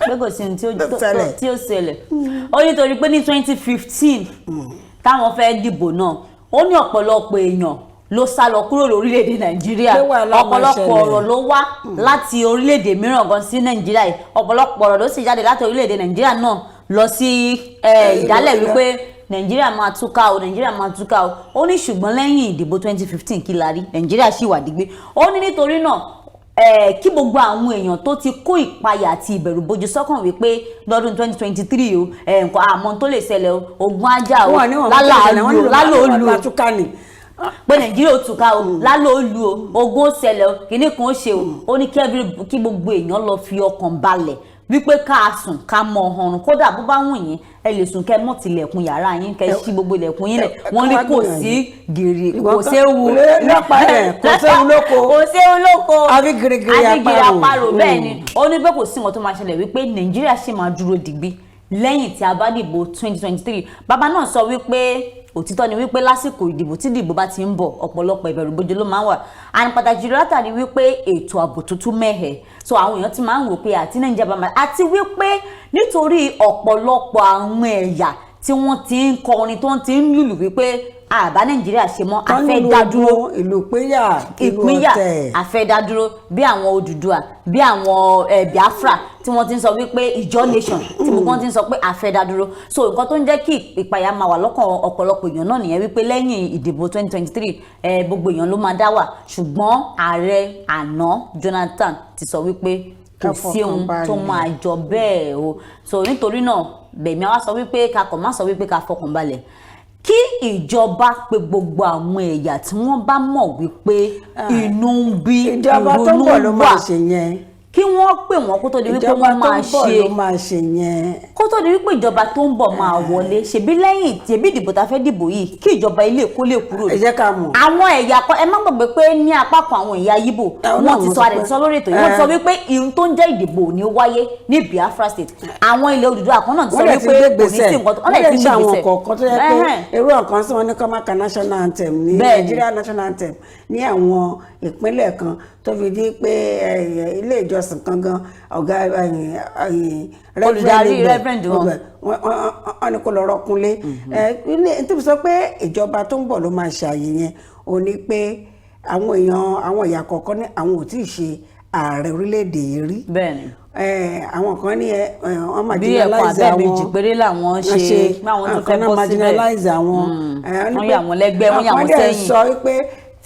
D: pé kò sí ohun tí ó
C: Tó ṣẹlẹ̀.
D: tí ó ṣẹlẹ̀. Ó nítorí pé ní 2015 táwọn fẹ́ dìbò náà, ó ní ọ̀pọ̀lọpọ̀ èèyàn ló sá lọ kúrò lórílẹ̀‐èdè Nàìjíríà.
C: Pé wàhálà máa
D: Ọ̀pọ̀lọpọ̀
C: ṣẹlẹ̀.
D: ọ̀rọ̀ ló wá láti orílẹ̀‐èdè mìíràn gan sí Nàìjíríà yìí. Ọ̀pọ̀lọpọ̀ ọ̀rọ̀ ló sì jáde láti orílẹ̀‐èdè Nàìjíríà náà lọ sí ìdálẹ̀ wípé Nàìjíríà máa túká o, Nàìjíríà máa túká o. Ó ní ṣùgbọ́n lẹ́yìn ìdìbò 2015, kí la rí? Nàìjíríà ṣì wà dígbé. Ó ní nítorí náà, kí gbogbo àwọn èèyàn tó ti kó ìpayà àti ìbẹ̀rù bojo sọ́kàn wípé lọ́dún 2023 o, nǹkan àmọ́ tó lè ṣẹlẹ̀ o, ogun ajá o,
C: Wọn ní wọn
D: lálàálù o, lálòólù o,
C: máa túká ni.
D: Pé Nàìjíríà ò túká o, lálòólù o, ogun ó ṣẹlẹ̀ o, kìíní kan ó ṣe o. Ó ní kí gbogbo èèyàn lọ fi ọkàn balẹ̀ wípé ká sùn ká mọ ọ̀run. Kódà bó bá wù yín, ẹ lè sùn kẹ́ mọ́ tilẹ̀kùn yàrá yín, kẹ́ ṣí gbogbo ilẹ̀kùn yín lẹ̀. Wọ́n ní kò sí gìrì, kò séwu.
C: Lọ́pàá rẹ̀, kò séwu lóko.
D: Kò séwu lóko.
C: Àfi gìrìgìrì
D: Àfi gìrì
C: àparò.
D: àparò. Bẹ́ẹ̀ ni, ó ní pé kò sí nǹkan tó máa ṣẹlẹ̀, wípé Nàìjíríà ṣì máa dúró digbí lẹ́yìn tí a bá dìbò 2023. Bàbá náà sọ wípé òtítọ́ ni wípé lásìkò ìdìbò, tí ìdìbò bá ti ń bọ̀, ọ̀pọ̀lọpọ̀ ìbẹ̀rùbojo ló máa ń wà, and pàtàkì jùlọ látàrí wípé ètò ààbò tuntun mẹ́hẹ̀. So àwọn èèyàn ti máa ń wò pé àti Nàìjíríà bá máa, àti wípé nítorí ọ̀pọ̀lọpọ̀ àwọn ẹ̀yà tí wọ́n ti ń kọrin, tó ti ń lùlù wípé àbá Nàìjíríà ṣe mọ́, a fẹ́ dá dúró.
C: Ìlú ìpínyà, ìlú
D: Ìpínyà,
C: ọ̀tẹ̀.
D: Àfẹ́dádúró, bí àwọn Odùduwà, bí àwọn Biafra tí wọ́n ti ń sọ wípé Ìjọ nation, tí gbogbo wọn ti ń sọ pé àfẹ́dádúró. So nǹkan tó ń jẹ́ kí ìpayà máa wà lọ́kàn ọ̀pọ̀lọpọ̀ èèyàn náà nìyẹn, wípé lẹ́yìn ìdìbò 2023, gbogbo èèyàn ló máa dá wà. Ṣùgbọ́n ààrẹ àná Jonathan ti sọ wípé kò
C: Ká
D: sí ohun
C: fọkàn
D: tó
C: balẹ̀.
D: máa jọ bẹ́ẹ̀ o. So nítorí náà, bẹ̀mí àwa sọ wípé ká kàn má sọ wípé ká fọkàn balẹ̀, kí ìjọba pe gbogbo àwọn ẹ̀yà tí wọ́n bá mọ̀ wípé inú ń bí,
C: Ìjọba tó ń
D: ìrònú
C: bọ̀ ló máa
D: wà,
C: ṣe yẹn.
D: kí wọ́n pè wọ́n kó tó di wípé
C: Ìjọba
D: wọ́n
C: tó
D: máa
C: ń bọ̀
D: ṣe
C: ló máa ṣe yẹn.
D: Kó tó di wípé ìjọba tó ń bọ̀ máa wọlé, ṣebí lẹ́yìn ṣebí ìdìbò tá a fẹ́ dìbò yìí, kí ìjọba ilé Èkó lè kúrò.
C: Ẹ jẹ́ ká mọ̀.
D: Àwọn ẹ̀yà kan, ẹ má gbàgbé pé ní apá kan àwọn ẹ̀yà Yíbò,
C: Ẹ,
D: wọ́n
C: náà
D: ti
C: mo
D: sọ
C: sọ
D: àrẹ
C: pé-
D: sọ lórí ètò yìí, wọ́n ti sọ wípé ìhun tó ń jẹ́ ìdìbò ò ní wáyé ní Biafra State. Àwọn ilẹ̀ Odùduwà kan náà ti sọ
C: Wọ́n dẹ̀ ti
D: wípé
C: gbé
D: kò ní sí
C: gbèsè.
D: nǹkan tó
C: Wọ́n dẹ̀ ti ṣe àwọn
D: gbé gbèsè.
C: kọ̀ọ̀kan tó yẹ pé irú ọ̀kan sí wọn ní kọ́ máa ka national anthem ní
D: Bẹ́ẹ̀ni.
C: Nigeria national anthem ní àwọn ìpínlẹ̀ kan, tó fi di pé ilé ìjọsìn kan gan, ọ̀gá
D: Olùdarí
C: ibẹ̀,
D: reverend wọn.
C: Wọ́n ní kó lọ rọ́kúnlé. Ilé tó fi sọ pé ìjọba tó ń bọ̀ ló máa ṣàyè yẹn, ò ní pé àwọn èèyàn, àwọn ẹ̀yà kọ̀ọ̀kan ní àwọn ò tí ì ṣe ààrẹ orílẹ̀-èdè yìí rí. Àwọn kan ní wọ́n
D: Bí ẹ̀kọ́
C: marginalize
D: abẹ́ méjì
C: àwọn
D: péré làwọn ṣe, pé àwọn tó fẹ́
C: kan náà
D: bọ́ síbẹ̀.
C: marginalize àwọn. Wọ́n ní
D: Wọ́n
C: pé
D: yà wọ́n lẹ́gbẹ́, wọ́n yà
C: àwọn
D: wọ́n
C: dẹ̀
D: sẹ́yìn.
C: sọ wípé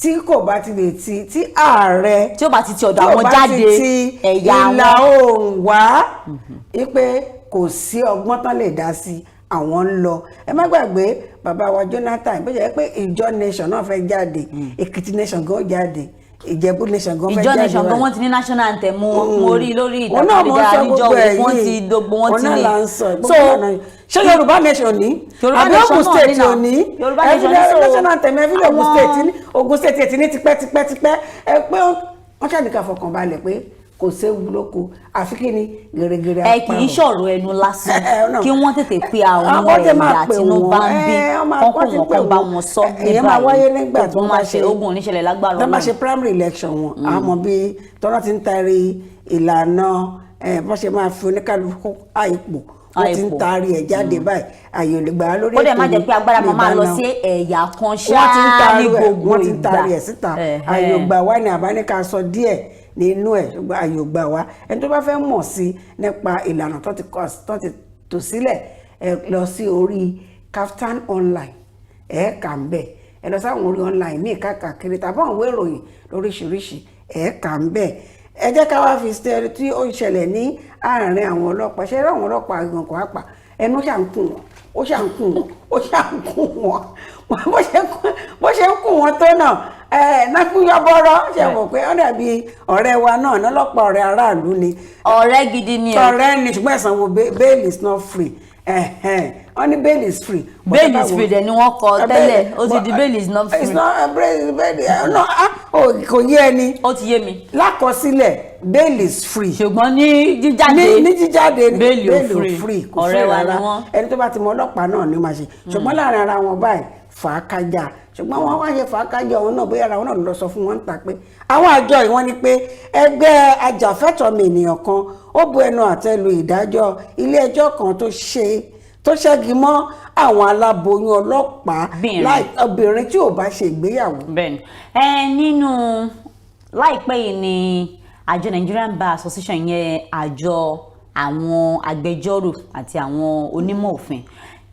C: tí kò bá ti lè ti ààrẹ
D: Tí ó bá ti ti ọ̀dọ̀
C: tí ò
D: àwọn
C: bá ti
D: jáde,
C: ti
D: ẹ̀yà
C: ìlà
D: wọn.
C: oòrùn wá, wípé kò sí ọgbọ́n tán lè dá sí, àwọn ń lọ. Ẹ má gbàgbé bàbá wa Jonathan, bó jẹ́ pé Ìjọ nation náà fẹ́ jáde, Èkìtì nation gan jáde, Ìjẹ̀bú nation gan fẹ́
D: Ìjọ
C: jáde
D: nation gan
C: báyìí.
D: wọ́n ti ní national anthem wọn. Mo rí lórí
C: Òun náà
D: ìtàkùn
C: mò ń sọ
D: ayélujára níjọ́
C: gbogbo ẹ̀
D: wọ́n
C: yìí.
D: ti gbogbo wọn
C: Òun
D: ti
C: náà
D: ní.
C: là ń sọ gbogbo
D: So
C: náà. Ṣé Yorùbá nation ní?
D: Yorùbá
C: Àbí
D: nation
C: Ogun
D: náà
C: State
D: ní náà.
C: ò ní?
D: Yorùbá nation ní, so
C: National anthem ẹ fi lè Ogun State ní. Ogun State ti ní tipẹ́tipẹ́tipẹ́. Ẹ pé wọ́n ṣàdìkà fọkànbalẹ̀ pé kò séwu lóko, àfi kí ni gèrègèrè
D: Ẹ kì í ṣọ̀rọ̀ ẹnu lásán.
C: Náà.
D: Kí wọ́n tètè pe àwọn
C: Àwọn tẹ máa
D: ẹ̀yà
C: pè
D: tí inú bá ń bí,
C: wọ́n, wọ́n máa-
D: kán kó
C: wọ́n ti
D: wọn,
C: pè
D: kán bá
C: wọ́n.
D: wọn sọ ní
C: Ìyẹn máa wáyé
D: báyìí.
C: nígbà tí
D: Ogun
C: wọ́n
D: máa
C: bá
D: ṣe
C: ṣe
D: ogun oníṣẹ̀lẹ̀ lágbára
C: tọ́ bá
D: Ọlọ́run.
C: ṣe primary election wọn, àmọ́ bí tọ́lá ti ń taari ìlànà bọ́n ṣe máa fi oníkálukú àìpò, wọ́n ti ń
D: Àìpò.
C: taari ẹ̀ jáde báyìí. Àyè ò lè gbà á lórí
D: Ó dẹ̀ má
C: ètò
D: jẹ́ pé agbára
C: ní
D: máa máa lọ
C: ìbáná.
D: sí ẹ̀yà kan
C: Wọ́n ti ń
D: ṣáá
C: taari
D: ní
C: ẹ̀,
D: gbogbo
C: wọ́n ti ń
D: ìgbà.
C: taari ẹ̀ síta. Àyè ò gbà wá ní àbáníká sọ díẹ̀ nínú ẹ̀, ṣùgbọ́n àyè ò gbà wá. Ẹni tó bá fẹ́ mọ̀ sí nípa ìlànà tó ti kọ, tó ti tò sílẹ̀, ẹ lọ sí orí Kaftan Online, ẹ kà ń bẹ̀. Ẹ lọ sáwọn orí online míì káàkiri tàbí àwọn ìwé ìròyìn lóríṣiríṣi, ẹ kà ń bẹ̀. Ẹ jẹ́ ká wá fi ṣe tí ó ń ṣẹlẹ̀ ní àárín àwọn ọlọ́pàá. Ṣe eré àwọn ọlọ́pàá gan kò á pa ẹnu ṣà ń kùn wọ́n, ó ṣà ń kùn wọ́n, ó ṣà ń kùn wọ́n. Bó ṣe ń kùn wọ́n tó náà, ẹ nákúyọ́bọ́rọ́ ṣe mọ̀ pé ó dàbí ọ̀rẹ́ wa náà ọlọ́pàá, ọ̀rẹ́ aráàlú ni.
D: Ọ̀rẹ́ gidi ni o.
C: Ọ̀rẹ́ ni, ṣùgbọ́n ẹ̀sán wo, bail is not free. Ẹ̀hẹ̀n, wọ́n ní bail is free. But
D: Bail
C: tẹ́ bá
D: is
C: wo-
D: free dẹ̀ ni wọ́n kọ tẹ́lẹ̀, ó ti di bail is not free.
C: It's not bail, bail, no, ah, oh, kò yé ẹni.
D: Ó ti yé mi.
C: Lákọsílẹ̀, bail is free.
D: Ṣùgbọ́n ní jíjáde,
C: Ní jíjáde,
D: bail ò free.
C: Kò
D: Ọ̀rẹ́
C: free
D: wa ni
C: rárá.
D: wọ́n.
C: Ẹni tó bá ti mọ ọlọ́pàá náà ni ó máa ṣe, ṣùgbọ́n láàrin ara wọn báyìí, fà á kájà. Ṣùgbọ́n wọ́n wá ṣe fà á kájà òun náà, bóyá ara wọn náà lọ sọ fún wọn ń ta pé àwọn àjọ yìí, wọ́n ní pé ẹgbẹ́ ajàfẹ́tọ̀ọ́ ènìyàn kan ó bu ẹnu àtẹ́ lu ìdájọ́ ilé ẹjọ́ kan tó ṣe tó ṣẹ́gi mọ́ àwọn aláboyún ọlọ́pàá
D: Bìnrin.
C: láì obìnrin tí ò bá ṣe ìgbéyàwó.
D: Bẹ́ẹ̀ni, ẹ nínú láìpẹ́ yìí ni àjọ Nigerian Bar Association yẹn, àjọ àwọn agbẹjọ́rò àti àwọn onímọ̀ òfin,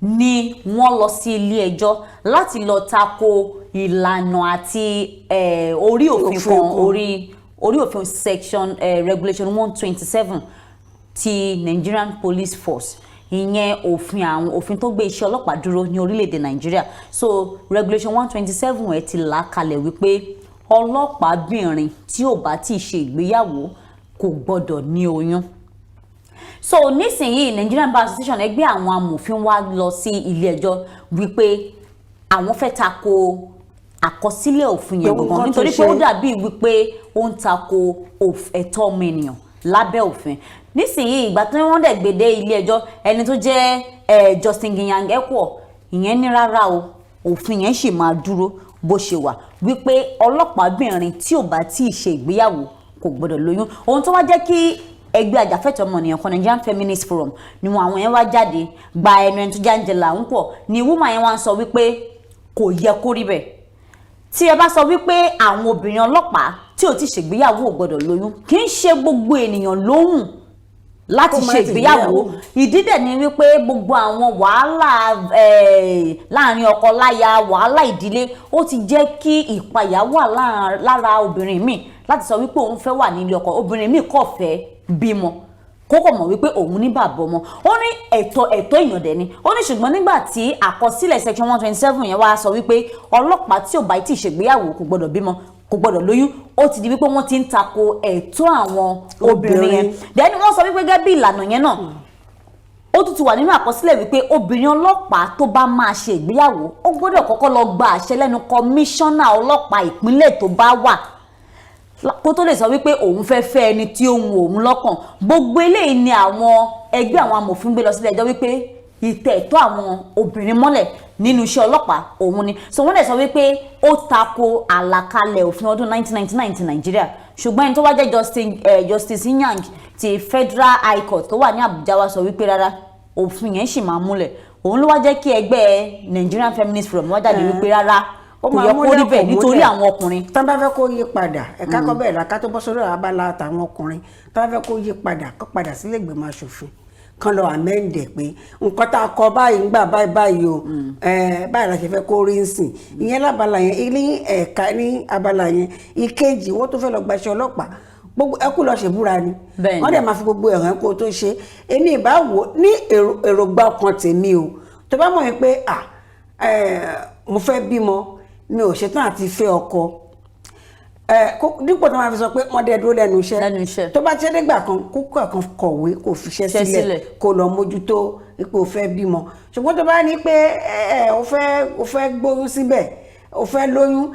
D: ni wọ́n lọ sí ilé ẹjọ́ láti lọ tako ìlànà àti orí òfin
C: òfin
D: kan
C: kan.
D: Orí òfin section regulation 127 ti Nigerian Police Force, ìyẹn òfin àwọn òfin tó gbé iṣẹ́ ọlọ́pàá dúró ní orílẹ̀-èdè Nàìjíríà. So regulation 127 ẹ̀ ti là á kalẹ̀ wípé ọlọ́pàábìnrin tí ò bá tí ì ṣe ìgbéyàwó kò gbọ́dọ̀ ní oyún. So nísìnyìí, Nigerian Bar Association, ẹgbẹ́ àwọn amòfin, wá lọ sí ilé ẹjọ́ wípé àwọn fẹ́ tako àkọsílẹ̀ òfin yẹn
C: Pé
D: gangan
C: nǹkan
D: nítorí
C: tó
D: pé ó
C: ṣe.
D: dàbí wípé ó ń tako ẹ̀tọ́ ọmọ ènìyàn lábẹ́ òfin. Nísìnyìí, ìgbà tí wọ́n dẹ̀ gbé dé ilé ẹjọ́, ẹni tó jẹ́ Justin Inyang Ekwo, ìyẹn ní rárá o, òfin yẹn sì máa dúró bó ṣe wà, wípé ọlọ́pàábìnrin tí ò bá tí ì ṣe ìgbéyàwó kò gbọdọ̀ lóyún. Ohun tó wá jẹ́ kí ẹgbẹ́ ajàfẹ́tọ̀ọ́ ọmọnìyàn kan, Nigerian Feminist Forum, ni wọn àwọn yẹn wá jáde gba ẹnu ẹni tó jẹ́ Angela Nkwo, ni woman yẹn wá ń sọ wípé kò yẹ kó rí bẹ́ẹ̀. Tí ẹ bá sọ wípé àwọn obìnrin ọlọ́pàá tí ò ti ṣègbéyàwó ò gbọdọ̀ lóyún, kì í ṣe gbogbo ènìyàn lóhùn láti
C: Kó má
D: ṣe
C: ti
D: ìgbéyàwó.
C: gbéyàwó.
D: Ìdí dẹ̀ ni wípé gbogbo àwọn wàhálà láàrin ọkọ láya, wàhálà ìdílé, ó ti jẹ́ kí ìpayà wà lára obìnrin míì láti sọ wípé òun fẹ́ wà nílé ọkọ. Obìnrin míì kò fẹ́ bímọ, kó kò mọ̀ wípé òun ní bàbá ọmọ. Ó ní ẹ̀tọ́ èèyàn dẹ̀ ni. Ó ní ṣùgbọ́n nígbà tí àkọsílẹ̀ section 127 yẹn wá sọ wípé ọlọ́pàá tí ò bá tí ì ṣègbéyàwó kò gbọdọ̀ bímọ, kò gbọdọ̀ lóyún, ó ti di wípé wọ́n ti ń tako ẹ̀tọ́ àwọn obìnrin yẹn. Then wọ́n sọ wípé gẹ́gẹ́ bí ìlànà yẹn náà, ó tún ti wà nínú àkọsílẹ̀ wípé obìnrin ọlọ́pàá tó bá máa ṣe ìgbéyàwó, ó gbọ́dọ̀ kọ́kọ́ lọ gba àṣẹ lẹ́nu kọmíṣánná ọlọ́pàá ìpínlẹ̀ tó bá wà kó tó lè sọ wípé òun fẹ́ fẹ́ ẹni tí ó ń wo òun lọ́kàn. Gbogbo eléyìí ni àwọn ẹgbẹ́ àwọn amòfin gbé lọ sílé ẹjọ́ wípé ìtẹ̀ ẹ̀tọ́ àwọn obìnrin mọ́lẹ̀ nínú iṣẹ́ ọlọ́pàá òun ni. So wọ́n dẹ̀ sọ wípé ó tako àlàkalẹ̀ òfin ọdún 1999 ti Nàìjíríà. Ṣùgbọ́n ẹni tó wá jẹ́ Justice Inyang ti Federal High Court tó wà ní Àbújá wá sọ wípé rárá, òfin yẹn sì máa múlẹ̀. Òun ló wá jẹ́ kí ẹgbẹ́ Nigerian Feminist Forum wá jáde wípé rárá,
C: Ó
D: kò
C: máa
D: yẹ kó rí
C: múlẹ̀,
D: bẹ́ẹ̀
C: kò
D: nítorí
C: múlẹ̀.
D: àwọn ọkùnrin.
C: Tán bá fẹ́ kó yí padà, ẹ̀ka kọ́ bẹ̀rẹ̀ ká tó bọ́ sórí abala àtàwọn ọkùnrin. Tán bá fẹ́ kó yí padà, kó padà sílé ìgbìmọ̀ aṣòfin kan lọ amend ẹ̀ pé nǹkan tá a kọ báyìí ń gbà báyìí báyìí o, báyìí la ṣe fẹ́ kó rí ń sìn. Ìyẹn lábala yẹn ní ẹ̀ka ní abala yẹn. Ìkejì, wọ́n tó fẹ́ lọ gbaṣẹ́ ọlọ́pàá, gbogbo ẹ kú lọ ṣèbúra ni. Wọ́n dẹ̀ máa fi gbogbo ẹ̀ràn kó tó ṣe. Èmi ìbá wò ní èròǹgbà ọkàn tèmi o, tó bá mọ̀ yín pé à mo fẹ́ bímọ, mi ò ṣetán àti fẹ́ ọkọ, dípò tó máa fi sọ pé wọ́n dẹ́ dúró lẹ́nu iṣẹ́.
D: Lẹ́nu iṣẹ́.
C: Tó bá ṣe nígbà kan, kó kàn kọ̀wé kó fiṣẹ́
D: Ṣẹ́
C: sílẹ̀,
D: sílẹ̀.
C: kó lọ mójútó ipò fẹ́ bímọ. Ṣùgbọ́n tó bá ní pé ẹ ẹ o fẹ́ gbóyún síbẹ̀, o fẹ́ lóyún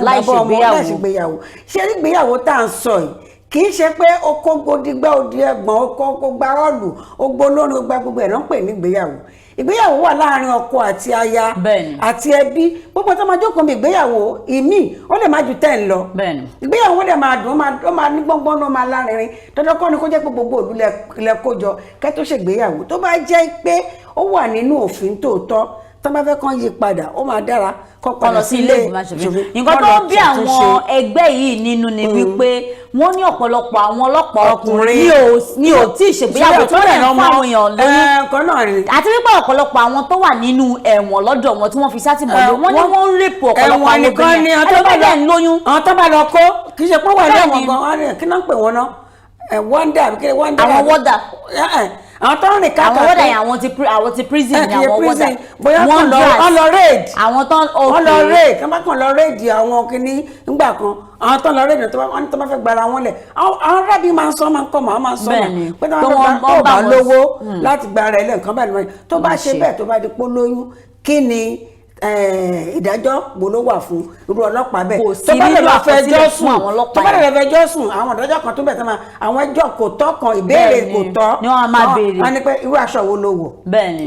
D: láì
C: bàbá ọmọ,
D: ṣègbéyàwó.
C: Láì ṣègbéyàwó. Ṣé nígbéyàwó tá à ń sọ yìí, kì í ṣe pé o kó godigbá odi ẹgbọ̀n, o kó o gba rọ́ọ̀lù, o gbólórin, o gba gbogbo ẹ̀ ló ń pè ní ìgbéyàwó. Ìgbéyàwó wà láàrin ọkọ àti aya àti ẹbí. Gbogbo tó máa jókòó mi ìgbéyàwó ìmíì, ó lè má ju 10 lọ. Ìgbéyàwó dẹ̀ máa dùn, ó máa ní gbọ́ngbọ́n, ó máa lárinrin. Dandan kọ́ ni kó jẹ́ pé gbogbo ìlú lẹ kó jọ kẹ́ tó ṣègbéyàwó. Tó bá jẹ́ pé ó wà nínú òfin tòótọ́, tó bá fẹ́ kán yí padà, ó máa dára kó
D: kọ́
C: padà
D: lọ sí ilé ìgbìmọ̀ aṣòfin. Nǹkan
C: kó
D: tó
C: lọ
D: ń bí
C: ṣàtúnṣe.
D: àwọn ẹgbẹ́ yìí nínú ni wípé wọ́n ní ọ̀pọ̀lọpọ̀ àwọn ọlọ́pàá ọkùnrin
C: Ọkùnrin.
D: ní ò tí ì ṣègbéyàwó tó dẹ̀ ń fún àwọn èèyàn lóyún.
C: Nǹkan náà ni.
D: Àti wípé ọ̀pọ̀lọpọ̀ àwọn tó wà nínú ẹ̀wọ̀n lọ́dọ̀ wọn tí wọ́n fi sátìmọ́lé, wọ́n ní wọ́n ń rape ọ̀pọ̀lọpọ̀
C: ẹ̀wọ̀n
D: àwọn
C: nìkan
D: obìnrin
C: ni
D: yẹn.
C: àwọn tó bá
D: Ẹlòmíì dẹ̀ ń lóyún.
C: Àwọn tó bá lọ kó, kì í ṣe pé wọ́n wà
D: Bẹ́ẹ̀ni.
C: lẹ́wọ̀n gan, wọ́n ní kí náà ń pè wọ́n náà, ẹ̀ wọ́ndà àbí kí wọ́ndà.
D: Àwọn warder.
C: Àwọn tó ń rìn
D: Àwọn
C: káàkiri.
D: wọ́dà yẹn, àwọn ti prison
C: Ẹ
D: ni
C: kì í ṣe
D: àwọn wọ́dà.
C: prison, bóyá kàn lọ, wọ́n lọ raid.
D: Àwọn tó ń
C: Wọ́n lọ raid, wọ́n bá kàn lọ raid àwọn kìíní ńgbà kan. Àwọn tó ń lọ raid, tó bá wọ́n ní tó bá fẹ́ gbara wọn lẹ̀, àwọn rábì máa ń sọ, máa ń kọ́, máa ń sọ náà pé tó bá
D: Tó
C: fẹ́
D: wọ́n
C: gba, tó
D: bá
C: bá
D: wọn
C: lówó láti gbara ẹ̀ lẹ̀, nǹkan báyìí ló máa tó bá
D: Máa
C: ṣe
D: ṣe.
C: bẹ́ẹ̀, tó bá di pé ó lóyún, kí ni ìdájọ́ wo ló wà fún irú ọlọ́pàá bẹ́ẹ̀?
D: Kò sí
C: Tó bá lè
D: nínú
C: lọ
D: àkọsílẹ̀
C: fẹjọ́
D: fún
C: sùn,
D: àwọn ọlọ́pàá
C: tó bá lè
D: yẹn.
C: lọ fẹjọ́ sùn, àwọn ìdájọ́ kan tó bẹ̀ tó máa, àwọn ẹjọ́ kò tọ́ kan, ìbéèrè kò tọ́
D: Ni wọ́n á máa béèrè.
C: Wọ́n ní pé irú aṣọ wo ló wọ̀,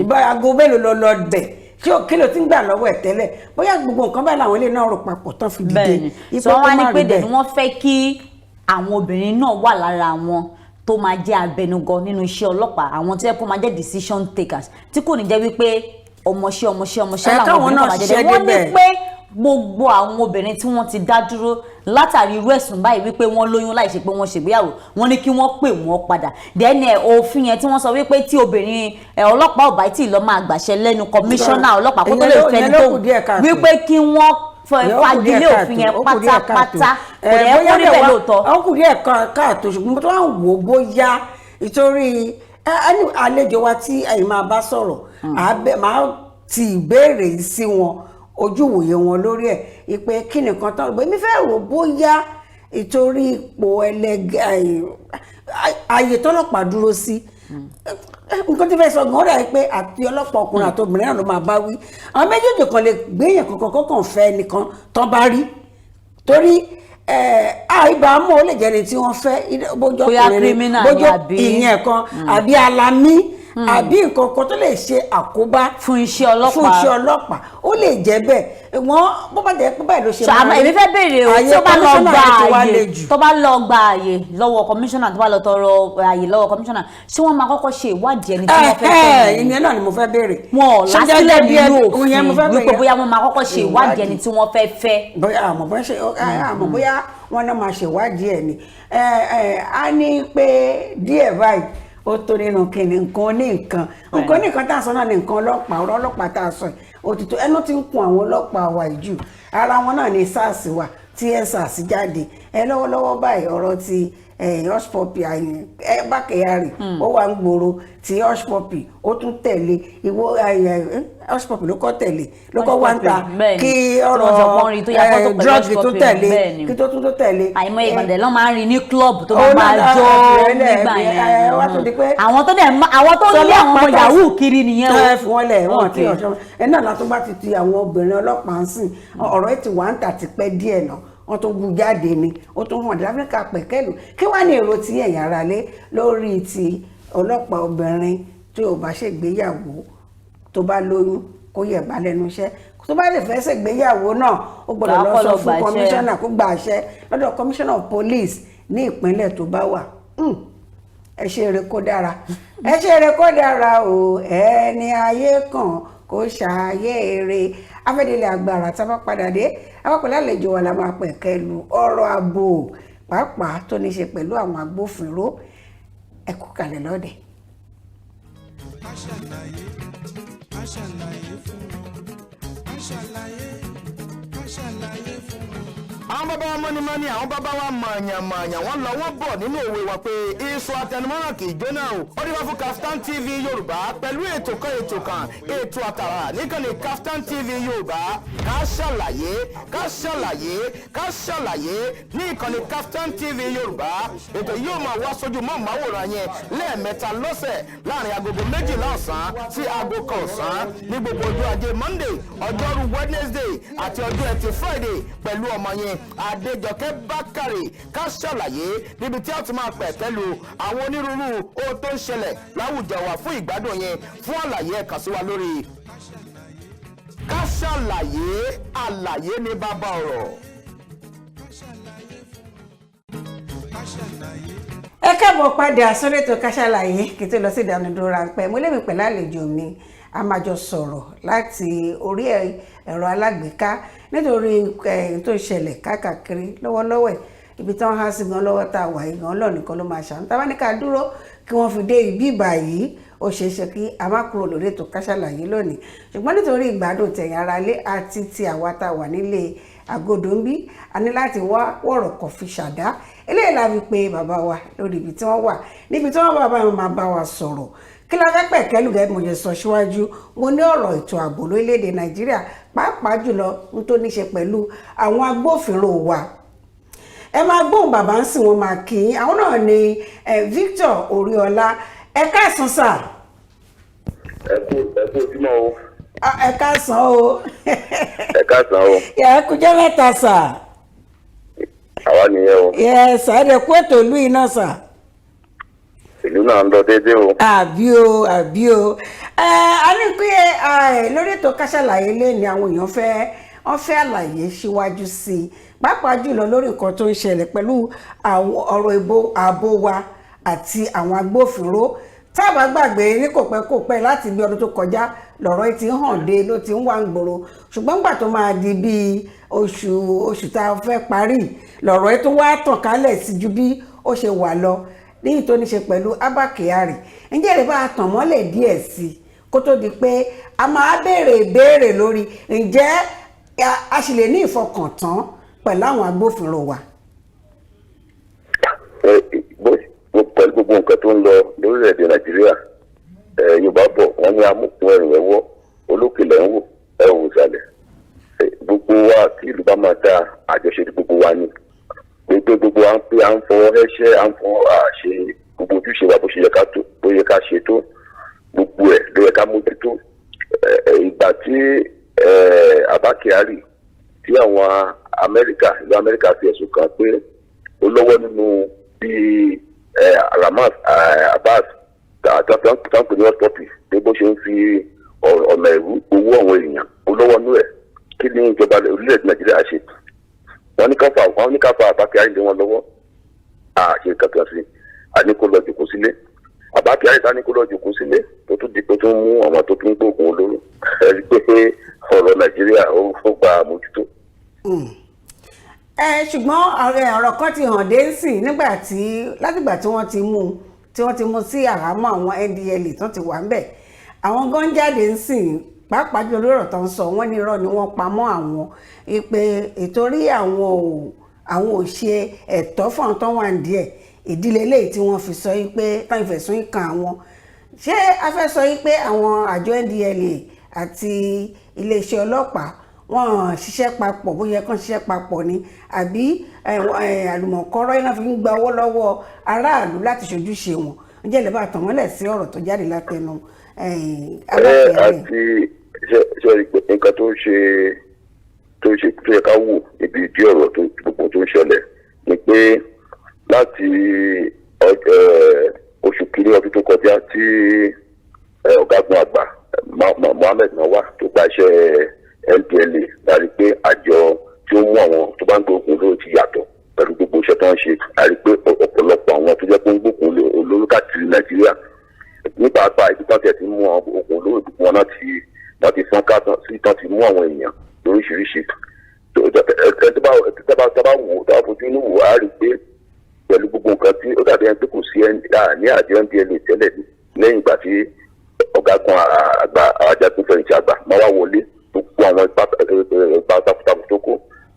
C: ìbá aago mélòó ló lọ bẹ̀, kí o kí ló ti ń gbà lọ́wọ́ ẹ̀ tẹ́lẹ̀? Bóyá gbogbo nǹkan báyìí làwọn ilé náà rò papọ̀ tán fi dìde. Ipò
D: So wọ́n
C: kó
D: wá ní
C: má
D: pé
C: rí
D: dẹ̀
C: bẹ́ẹ̀.
D: ni wọ́n fẹ́ kí àwọn obìnrin náà wà lára àwọn tó máa jẹ́ abẹnugan nínú iṣẹ́ ọlọ́pàá, àwọn tó yẹ kó máa jẹ́ decision takers, tí kò ní jẹ́ wípé ọmọọṣẹ́, ọmọọṣẹ́, ọmọọṣẹ́
C: Ẹ,
D: làwọn
C: káwọn
D: obìnrin
C: náà
D: kan máa jẹ́.
C: ṣiṣẹ́
D: Wọ́n ní
C: débẹ̀.
D: pé gbogbo àwọn obìnrin tí wọ́n ti dá dúró látàrí irú ẹ̀sùn báyìí wípé wọ́n lóyún láì ṣe pé wọ́n ṣègbéyàwó, wọ́n ní kí wọ́n pè wọ́n padà. Then ẹ̀ òfin yẹn tí wọ́n sọ wípé tí obìnrin ẹ̀ ọlọ́pàá ò bá tí ì lọ máa gbàṣẹ lẹ́nu kọmíṣánná ọlọ́pàá kó tó lè
C: Ìyẹn ló-
D: fẹ́
C: ìyẹn
D: ní
C: ló
D: tóun
C: kù díẹ̀ káàtó.
D: wípé kí wọ́n
C: Ìyẹn ó kù díẹ̀
D: fagilé òfin yẹn
C: káàtó, ó kù díẹ̀ káàtó.
D: pátápátá. Kò
C: Ẹ,
D: dẹ̀ kó
C: bóyá
D: rí
C: dẹ̀
D: bẹ́ẹ̀
C: wá-
D: lóòótọ́.
C: Ó kù díẹ̀ káàtó, ṣùgbọ́n mo tó wà ń wò ó bóyá ìtorí àlejò wa tí ẹ̀yin máa bá sọ̀rọ̀, máa ti ìbéèrè yìí sí wọn, ojú ìwòye wọn lórí ẹ̀, ìpè kí nìkan tán rò. Èmi fẹ́ rò bóyá ìtorí ipò ẹlẹgẹ́, ààyè tọ́lọ́pàá dúró sí, nǹkan tí fẹ́ sọ gan, ó dàbí pé àti ọlọ́pàá ọkùnrin àti obìnrin náà ló máa bá wí. Àwọn méjèèjì kan lè gbéyàn kankan kọ́kàn fẹ́ nìkan tán bá rí, torí àìbámu ó lè jẹ́ ni tí wọ́n fẹ́ bójú
D: Bóyá
C: ọkùnrin ni,
D: criminal ni
C: bójú
D: àbí-
C: ìyẹn kan, àbí alamí, àbí nǹkan kan tó lè ṣe àkóbá
D: fún iṣẹ́ ọlọ́pàá.
C: Fún iṣẹ́ ọlọ́pàá, ó lè jẹ́ bẹ́ẹ̀. Wọ́n bó bá jẹ́ pé báyìí ló ṣe
D: So, àmọ́
C: máa rí.
D: èmi fẹ́ béèrè o,
C: Àyè
D: tí ó bá lọ
C: kọmíṣánná
D: gba
C: yẹn ti wá le
D: àyè
C: jù.
D: tó bá lọ gba àyè lọ́wọ́ kọmíṣánná, tó bá lọ tọrọ àyè lọ́wọ́ kọmíṣánná, ṣé wọ́n máa kọ́kọ́ ṣe ìwádìí ẹni tí wọ́n fẹ́ fẹ́ ni?
C: Ìyẹn náà ni mo fẹ́ béèrè.
D: Wọn ò
C: Ṣé
D: lásìlẹ̀
C: gẹ́gẹ́ bí
D: nínú
C: ìyẹn mo
D: òfin
C: fẹ́
D: wípé
C: béèrè.
D: bóyá wọ́n máa kọ́kọ́ ṣe ìwádìí ẹni tí wọ́n fẹ́ fẹ́.
C: Bóyá àmọ́ bóyá ṣe àmọ́ bóyá wọn náà máa ṣèwádìí ẹ̀ ni. Ẹ ẹ á ní pé díẹ̀ báyìí ó tó nínú kíni, nǹkan ní nǹkan, nǹkan ní nǹkan tá a sọ náà ní nǹkan ọlọ́pàá, ọ̀rọ̀ ọlọ́pàá tá a sọ yìí òtítọ́ ẹnu ti ń kun àwọn ọlọ́pàá wa yìí jù. Ara wọn náà ní SARS wà tí SARS jáde ẹ lọ́wọ́lọ́wọ́ báyìí. Ọ̀rọ̀ ti Hushpuppi, ẹ Abba Kyari, ó wà ń gbòòrò. Ti Hushpuppi ó tún tẹ̀lé ìwọ, Hushpuppi ló kọ́ tẹ̀lé, ló kọ́ wá ń ta
D: Bẹ́ẹ̀ni.
C: kí
D: Tí
C: ọ̀rọ̀
D: wọ́n sọ pé wọ́n rí tó ya fọ́tò pẹ̀lú
C: drug tó
D: Hushpuppi,
C: tẹ̀lé
D: bẹ́ẹ̀ni.
C: kí tó tún tó tẹ̀lé.
D: Àìmọye ìgbàdẹ lọ́ máa ń rí ní club tó
C: Ó
D: máa máa
C: náà,
D: jó
C: ẹ,
D: nígbà
C: ẹ,
D: yẹn.
C: ẹ, wá tó di pé-
D: Àwọn tó dẹ̀ àwọn tó lé àwọn ọmọ yahoo kiri nìyẹn o.
C: Ẹ fi wọn lẹ wọn ti
D: Okay.
C: ọṣọ ẹ náà látún bá ti ti àwọn obìnrin ọlọ́pàá ń sìn. Ọ̀rọ̀ ẹ ti wà ń tà ti pẹ́ díẹ̀ náà, wọ́n tún gbú jáde ni, ó tún hàn láfíríkà pẹ̀kẹ́lù. Kí wàá ní èrò tí ẹ̀yin ará lé lórí ti ọlọ́pàá obìnrin tí ò bá ṣègbéyàwó, tó bá lóyún, kó yẹ̀ bá lẹ́nu iṣẹ́? Tó bá lè fẹ́ ṣègbéyàwó náà, ó gbọ́dọ̀
D: Wàá
C: lọ
D: kọ́
C: sọ
D: lọ
C: fún
D: gbàṣẹ.
C: kọmíṣánná, kó gba àṣẹ lọ́dọ̀ kọmíṣánná of police ní ìpínlẹ̀ tó bá wà. Ẹ ṣe eré kó dára, ẹ ṣe eré kó dára o. Ẹni ayé kan kó ṣàyè eré afẹ́délé agbára. Tá a bá padà dé, abápẹ̀lẹ̀ àlejò wa la máa pẹ̀kẹ́ lu ọ̀rọ̀ ààbò, pàápàá tó ní ṣe pẹ̀lú àwọn agbófinró. Ẹ kú kalẹ̀ lọ́dẹ̀.
A: Ká ṣàlàyé, ká ṣàlàyé fún wọn, ká ṣàlàyé, ká ṣàlàyé fún wọn.
B: Àwọn bàbá wa mọ́nímọ́ní, àwọn bàbá wa mọ̀ọ̀yàn-mọ̀ọ̀yàn, wọ́n lọ wọ́n bọ̀ nínú òwe wa pé iṣu atẹnumọ́ràn kì í jóná o. Ó dé wá fún Kaftan TV Yorùbá pẹ̀lú ètò kan, ètò kan, ètò àtàrà níkànnì Kaftan TV Yorùbá, Ká Ṣàlàyé, Ká Ṣàlàyé, Ká Ṣàlàyé ní ìkànnì Kaftan TV Yorùbá. Ètò yìí yóò máa wá sójú mọ́ màwòrán yẹn lẹ́ẹ̀mẹ́ta lọ́sẹ̀, láàrin 12:00 ọ̀sán sí 1:00 ọ̀sán, ní gbogbo ọjọ́ ajé Monday, ọjọ́rú Wednesday àti ọjọ́ ẹtì Friday, pẹ̀lú ọmọ yẹn Adéjọkẹ́ Bákàrè. Ká Ṣàlàyé, níbi tí a ti máa pẹ̀ pẹ̀lú àwọn onírúurú ohun tó ń ṣẹlẹ̀ láwùjọ wa fún ìgbádùn yẹn. Fún àlàyé, ẹ kàn sí wa lórí Ká Ṣàlàyé. Àlàyé ní bàbá ọ̀rọ̀.
A: Ká ṣàlàyé fún wọn, ká ṣàlàyé.
C: Ẹ káàbọ̀ padà sórí ètò Ká Ṣàlàyé. Kí tó lọ sí ìdánudúró ráńpẹ́, mo lémi pẹ̀lú àlejò mi, a máa jọ sọ̀rọ̀ láti orí ẹ̀rọ alágbèéká nítorí tó ń ṣẹlẹ̀ káàkiri lọ́wọ́lọ́wọ́ ẹ̀, ibi tí wọ́n há sí gan lọ́wọ́ tá a wà yìí gan lọ́ọ̀ nìkan ló máa ṣàánú. Tá a bá ní ká dúró kí wọ́n fi dé ibi ìbàyìí, ó ṣeé ṣe kí a má kúrò lórí ètò Ká Ṣàlàyé lónìí. Ṣùgbọ́n nítorí ìgbádùn tẹ̀yìn ara lé àti ti àwa tá a wà nílé àgọ́dọ̀ ń bí, a ní láti wá wọ̀rọ̀ kọ̀ fi ṣàdá. Eléyìí la fi pe bàbá wa lórí ibi tí wọ́n wà, níbi tí wọ́n bá bá wọn máa bá wa sọ̀rọ̀. Kí la fẹ́ pẹ̀kẹ́lù? Gẹ́gẹ́ bí mo ṣe sọ síwájú, mo ní ọ̀rọ̀ ètò ààbò lórílẹ̀‐èdè Nàìjíríà, pàápàá jùlọ n tó ní ṣe pẹ̀lú àwọn agbófinró wa. Ẹ máa gbóhùn bàbá ń sìn, wọn máa kí i. Àwọn náà ni Victor Oríọlá. Ẹ káàsán, sir.
E: Ẹ kú ojúmọ́ o.
C: Ah, ẹ káàsán o.
E: Ẹ káàsán o.
C: Ẹ kújọ́ mẹ́ta, sir.
E: Àwa nìyẹn o.
C: Ẹ sir, ẹ dẹ̀ kú ètò ìlú yìí náà, sir.
E: Ìlú náà ń lọ déédéé o.
C: Àbí o, àbí o. Ẹ a ní pé lórí ètò Ká Sálàyé lé ní àwọn èèyàn fẹ́, wọ́n fẹ́ àlàyé síwájú sí i, pàápàá jùlọ lórí nǹkan tó ń ṣẹlẹ̀ pẹ̀lú àwọn ọ̀rọ̀ ìbò ààbò wa àti àwọn agbófinró. Tá a bá gbàgbé, ní kò pẹ́ kò pẹ́, láti bí ọdún tó kọjá lọ̀rọ̀ yìí ti ń hàn dé, ló ti ń wà ń gbòòrò, ṣùgbọ́n gbà tó máa di bíi oṣù tá a fẹ́ parí, lọ̀rọ̀ yìí tó wá tàn kálẹ̀ sí ju bí ó ṣe wà lọ, níyì tó ní ṣe pẹ̀lú Abba Kyari. Ǹjẹ́ èrè bá a tàn mọ́lẹ̀ díẹ̀ sí i kó tó di pé a máa béèrè ìbéèrè lórí ǹjẹ́ a sì lè ní ìfọkàntán pẹ̀lú àwọn agbófinró wa?
E: Pẹ̀lú gbogbo nǹkan tó ń lọ lórílẹ̀‐èdè Nàìjíríà, Yorùbá bọ̀, wọ́n ní amúkùn ẹrù ẹ̀wọ́ olókèlè ń wò ẹ wò ìsàlẹ̀. Gbogbo wa, tí ìlú bá máa dáa, àjọṣe gbogbo wa ni. Gbogbo wa ń pé à ń fọwọ́ ẹṣẹ́, à ń fọwọ́ àṣe gbogbo ojúṣe wa bó ṣe yẹ ká tó, bó yẹ ká ṣe tó, gbogbo ẹ̀ ló yẹ ká mójútó. Ìgbà tí Abba Kyari, tí àwọn Amẹ́ríkà, ìlú Amẹ́ríkà fi ẹ̀sùn kàn pé ó lọ́wọ́ nínú bí Ramat Abbas táǹpì ní Hushpuppi, pé bó ṣe ń fi ọ̀nà ìrú owó àwọn èèyàn, ó lọ́wọ́ nú ẹ̀, kí ni ìjọba orílẹ̀-èdè Nàìjíríà ṣe? Wọ́n ní ká fa Abba Kyari lé wọn lọ́wọ́, àṣe kankan sí, àní kó lọ jòkó sílé. Abba Kyari ta ní kó lọ jòkó sílé, tó tún di pé tó ń mú àwọn tó tún gbóògùn olóró. Ẹ rí i pé ọ̀rọ̀ Nàìjíríà ó gba àmójútó.
C: Ẹ ṣùgbọ́n ọ̀rọ̀ kan ti hàn dé sí nígbà tí látìgbà tí wọ́n ti mú un, tí wọ́n ti mú sí àhámọ́ àwọn NDLEA tó ti wà ńbẹ̀, àwọn gan jáde ń sìn, pàápàá jùlọ lórí ọ̀rọ̀ tó ń sọ, wọ́n ní irọ́ ni wọ́n pamọ́ àwọn, pé ìtorí àwọn ò ṣe ẹ̀tọ́ fún àwọn tó wà ní díẹ̀ ìdílé eléyìí tí wọ́n fi sọ yìí pé táwọn ìfẹ̀sùn kan àwọn. Ṣé a fẹ́ sọ yìí pé àwọn àjọ NDLEA àti iléeṣẹ́ ọlọ́pàá, wọ́n ṣiṣẹ́ papọ̀ bó yẹ kán ṣiṣẹ́ papọ̀ ni, àbí àlùmọ̀kọ́rọ́ iná fi ń gba owó lọ́wọ́ aráàlú láti ṣojúṣe wọn? Ǹjẹ́ lè bá tàn mọ́lẹ̀ sí ọ̀rọ̀ tó jáde látẹnu
E: Ẹ àti ṣe rí pé nǹkan tó ṣe tó yẹ ká wò níbi ìdí ọ̀rọ̀ tó gbogbo tó ń ṣẹlẹ̀ ni pé láti oṣù kìíní ọdún tó kọjá tí ọ̀gágun àgbà Mohammed Marwa tó gba iṣẹ́ NDLEA, la rí pé àjọ tí ó mú àwọn tó bá ń gbógun olóró ti yàtọ̀ pẹ̀lú gbogbo iṣẹ́ tó ń ṣe. A rí pé ọ̀pọ̀lọpọ̀ àwọn tó jẹ́ pé ń gbógun olóró káàkiri Nàìjíríà, ní pàápàá ibi tán tiẹ̀ ti mú àwọn oògùn olóró, gbogbo wọn náà ti wọ́n ti fọ́n ká sí, tán ti mú àwọn èèyàn lóríṣiríṣi. Tó bá wò, tó bá fojú inú wò, á rí i pé pẹ̀lú gbogbo nǹkan tí ó dàbí ẹni pé kò sí ní àjọ NDLEA tẹ́lẹ̀ ní lẹ́yìn ìgbà tí ọ̀gágun àgbà ajagunfẹ̀yìntì àgbà máa wá wọlé, gbogbo àwọn ipa takuntakun tó kó,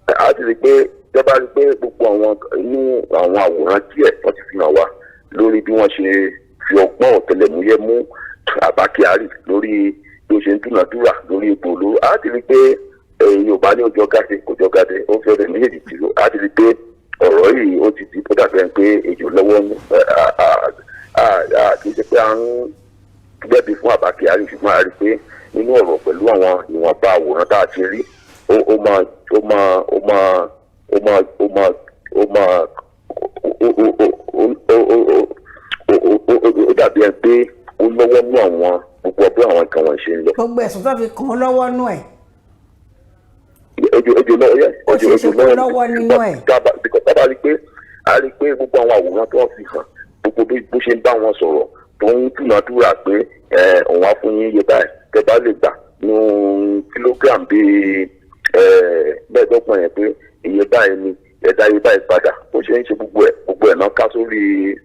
E: a ti rí i pé tẹ́ bá rí i pé gbogbo àwọn inú àwọn àwòrán díẹ̀ wọ́n ti fi hàn wá lórí bí wọ́n ṣe fi ọgbọ́n ọ̀tẹlẹ̀múyẹ́ mú Abba Kyari, lórí bí ó ṣe ń dúnàdúrà lórí ipò olóró, a ti rí i pé Yorùbá ní ọjọ́ gáde kò jọ gáde, ó fi ọdẹ méjèèjì tì ló. A ti rí i pé ọ̀rọ̀ yìí, ó ti di, ó dàbí ẹni pé ejò lọ́wọ́ ní. Kì í ṣe pé à ń gbẹ̀bí fún Abba Kyari, ṣùgbọ́n a rí i pé nínú ọ̀rọ̀ pẹ̀lú àwọn ìwọ̀nba àwòrán tá a ti rí, ó máa ó máa ó máa ó máa ó máa ó máa ó dàbí ẹni pé ó lọ́wọ́ nú àwọn gbogbo ọgbọ́n àwọn nǹkan wọ̀nyí ṣe ń lọ.
C: Gbogbo ẹ̀sùn tó fi kàn án lọ́wọ́ nú ẹ̀.
E: Ojú ojú lọ́wọ́ yẹ.
C: Ó ṣeé ṣe kó lọ́wọ́ nínú ẹ̀.
E: Tábà rí pé a rí pé gbogbo àwọn àwòrán tó fi hàn, gbogbo bí bó ṣe ń bá wọn sọ̀rọ̀, tó ń dúnadúrà pé òun á fún yín iye báyìí tẹ́ bá lè gbà nú kilogram bíi 25 yẹn, pé iye báyìí ni ẹ̀dá, iye báyìí padà, bó ṣe ń ṣe gbogbo ẹ̀ náà ká sórí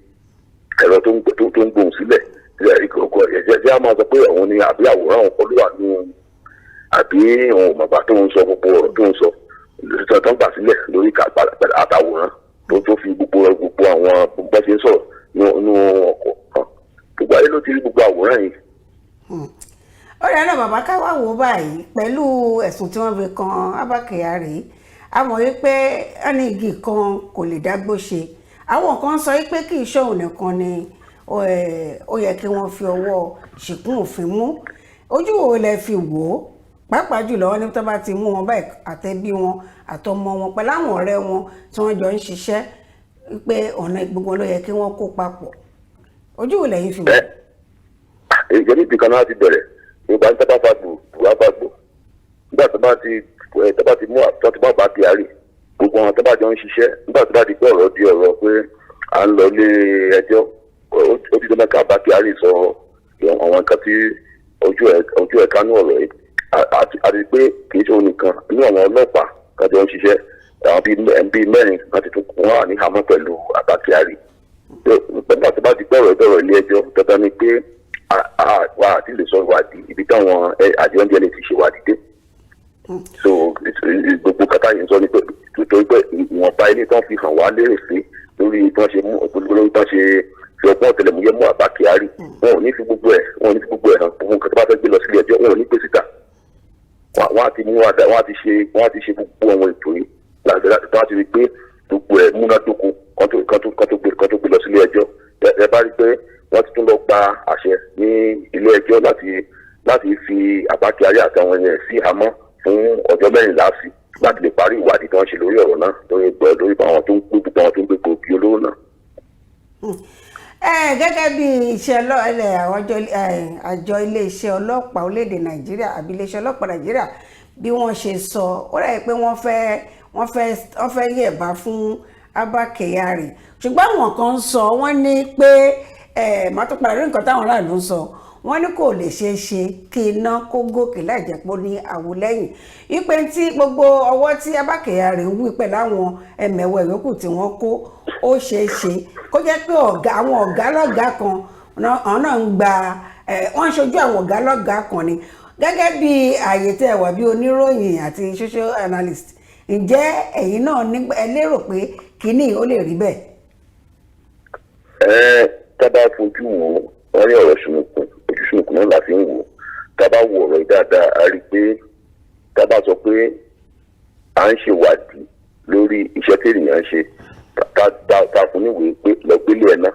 E: ẹ̀rọ tó ń gbóhùn sílẹ̀. Ẹ̀ a máa sọ pé òun ni, àbí àwòrán òun kọ́ ló wà nù, àbí òun ò mọ̀gbà tó ń sọ gbogbo ọ̀rọ̀ tó ń sọ tó ń gbà sílẹ̀ lórí àtàwòrán tó fi gbogbo àwọn bó ṣe ń sọ̀rọ̀ nínú ọkọ̀ kan. Gbogbo ayé ló ti rí gbogbo àwòrán yìí.
C: Ó rẹ̀ náà, bàbá, ká wá wò ó báyìí pẹ̀lú ẹ̀sùn tí wọ́n fi kan Abba Kyari. A mọ̀ wípé wọ́n ní igi kan kò lè dágbó ṣe. Àwọn kan sọ wípé kì í ṣòun nìkan ni ó yẹ kí wọ́n fi ọwọ́ ṣìkún òfin mú. Ojú wo lẹ fi wò ó, pàápàá jùlọ wọn ní tó bá ti mú wọn báyìí, àtẹbí wọn, àtọmọ wọn, pẹ̀lú àwọn ọ̀rẹ́ wọn tí wọ́n jọ ń ṣiṣẹ́, wípé ọ̀nà gbogbo ló yẹ kí wọ́n kó papọ̀? Ojú wo lẹ̀yin fi wò ó?
E: Èyí níbi kan náà ti bẹ̀rẹ̀. Yorùbá ní tábà fagbò bùwá fagbò. Nígbà tó bá ti ẹ tó bá ti mú tó ti bá Abba Kyari, gbogbo àwọn tó bá jọ ń ṣiṣẹ́, nígbà tó bá di pé ọ̀rọ̀ di ọ̀rọ̀ pé à ń lọ ilé ẹjọ́, ó ti dọ́mẹ́ka Abba Kyari sọ àwọn nǹkan tí ojú ẹ̀ kánú ọ̀rọ̀ yìí, àti pé kì í ṣe òun nìkan. Inú àwọn ọlọ́pàá kan jọ ń ṣiṣẹ́, àwọn bíi mẹ́rin láti tún wọ́n wà ní àmọ́ pẹ̀lú Abba Kyari. Nígbà tó bá di pé ọ̀rọ̀ ìbẹ̀rọ̀ ilé ẹjọ́, dandan ni pé wà á ti lè sọ ìwádìí ibi táwọn àjọ NDLEA ti ṣèwádìí dé. So gbogbo kàtà yìí ń sọ ni pé torí pé ìwọ̀nba ilé tán fi hàn wá lérè sí lórí bí wọ́n ṣe mú, lórí bí wọ́n ṣe fi ọgbọ́n ọ̀tẹlẹ̀múyẹ́ mú Abba Kyari, wọn ò ní fi gbogbo ẹ̀ hàn. Gbogbo nǹkan tó bá fẹ́ gbé lọ sílé ẹjọ́, wọn ò ní gbé síta. Wọ́n á ti mú wọ́n á ti ṣe gbogbo àwọn ètò yìí láti wọ́n á ti rí i pé gbogbo ẹ̀ múnádóko kán tó gbé lọ sílé ẹjọ́. Ẹ bá rí i pé wọ́n ti tún lọ gba àṣẹ ní ilé ẹjọ́ láti fi Abba Kyari àtàwọn ẹ̀yẹ sí ìhámọ́ fún ọjọ́ 14 sí láti lè parí ìwádìí tí wọ́n ṣe lórí ọ̀rọ̀ náà, lórí àwọn tó ń gbé gbogbo àwọn tó ń gbé gbòógì olóró náà.
C: Ẹ gẹ́gẹ́ bí iṣẹ́ àwọn àjọ iléeṣẹ́ ọlọ́pàá orílẹ̀-èdè Nàìjíríà àbí iléeṣẹ́ ọlọ́pàá Nàìjíríà bí wọ́n ṣe sọ, ó rẹ̀ pé wọ́n fẹ́ yẹ̀bá fún Abba Kyari, ṣùgbọ́n àwọn kan ń sọ, wọ́n ní pé ẹ má tó padà lórí nǹkan táwọn aráàlú ń sọ. Wọ́n ní kò lè ṣeé ṣe kí iná kó gòkè láì jẹ́ pé ó ní àwo lẹ́yìn, wípé tí gbogbo ọwọ́ tí Abba Kyari ń wí pẹ̀lú àwọn ẹ̀mẹ̀wẹ̀ yòókù tí wọ́n kó, ó ṣeé ṣe kó jẹ́ pé ọ̀gá àwọn ọ̀gá lọ́gàá kan àwọn náà ń gba wọ́n ń ṣojú àwọn ọ̀gá lọ́gàá kan ni. Gẹ́gẹ́ bí ààyè tẹ́ ẹ wà bí oníròyìn àti social analyst, ǹjẹ́ ẹ̀yin náà ẹ lérò pé kínní ó lè rí bẹ́ẹ̀?
E: Ẹ tá bá fojú wo, wọ́n ní ọ̀rọ̀ ṣùnùkùn, ojú ṣùnùkùn náà la fi ń wò. Tá bá wo ọ̀rọ̀ yìí dáadáa, a rí i pé tá bá sọ pé à ń ṣèwádìí lórí iṣẹ́ tí ènìyàn ń ṣe, tá fún níwèé pé lọ gbélé ẹ̀ náà,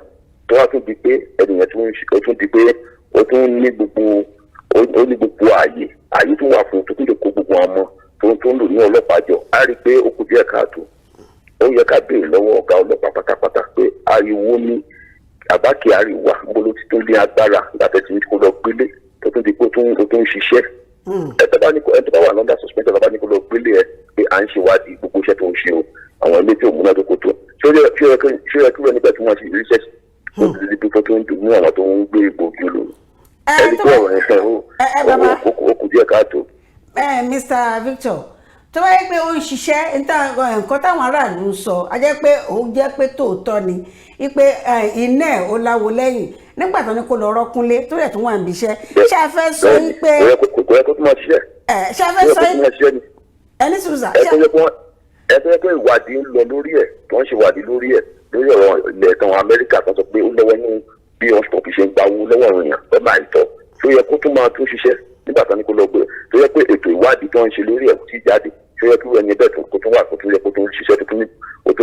E: tó wá tún di pé ènìyàn ó tún di pé ó tún ní gbogbo ó ní gbogbo ààyè tó wà fún tó tún lè kó gbogbo àwọn ọmọ tó ń lò ní ọlọ́pàá jọ, á rí i pé ó kù díẹ̀ káàtó. Ó yẹ ká béèrè lọ́wọ́ ọ̀gá ọlọ́pàá pátápátá pé ariwo ní Abba Kyari wà níbo ló ti tún ní agbára láti ti kó lọ gbélé, tó tún di pé ó tún ń ṣiṣẹ́. Ẹ tó bá wà under suspension, tó bá ní kó lọ gbélé ẹ pé à ń ṣèwádìí gbogbo iṣẹ́ tó ń ṣe o, àwọn ilé tí ò múnádóko tó, ṣé ó yẹ kí wọ́n nígbà tí wọ́n ṣe research tó ti di pípọ́ tó ń dùn mú àwọn tó ń gbé egbògi olóró? Ẹni tó ọ̀rọ̀ yẹn ó kù díẹ̀ káàtó.
C: Mr. Victor, tó bá yẹ pé ó ń ṣiṣẹ́, nǹkan táwọn aráàlú ń sọ, á jẹ́ pé òun jẹ́ pé tòótọ́ ni wípé iná ẹ̀ ó láwo lẹ́yìn nígbà tó ní kó lọ rọ́kúnlé, tó dẹ̀ tún wà níbi iṣẹ́. Ṣé a fẹ́ sọ wípé
E: Kò yẹ kó tún máa ṣiṣẹ́.
C: Ṣé a fẹ́ sọ ẹni sùúrù?
E: Ẹ tó yẹ pé ìwádìí ń lọ lórí ẹ̀, tó ń ṣe ìwádìí lórí ẹ̀ lórí ọ̀rọ̀ ilẹ̀ kan Amẹ́ríkà tó sọ pé ó lọ́wọ́ nínú bí wọ́n ṣe ń gba owó lọ́wọ́ àwọn èèyàn lọ́nà àìtọ́, tó yẹ kó tún máa tún ṣiṣẹ́ nígbà tó ní kó lọ gbé, tó yẹ pé ètò ìwádìí tó ń ṣe lórí ẹ̀ kò tí ì jáde, tó yẹ kí ẹni bẹ́ẹ̀ kó tún wà, kó tún yẹ kó tún ṣiṣẹ́, kó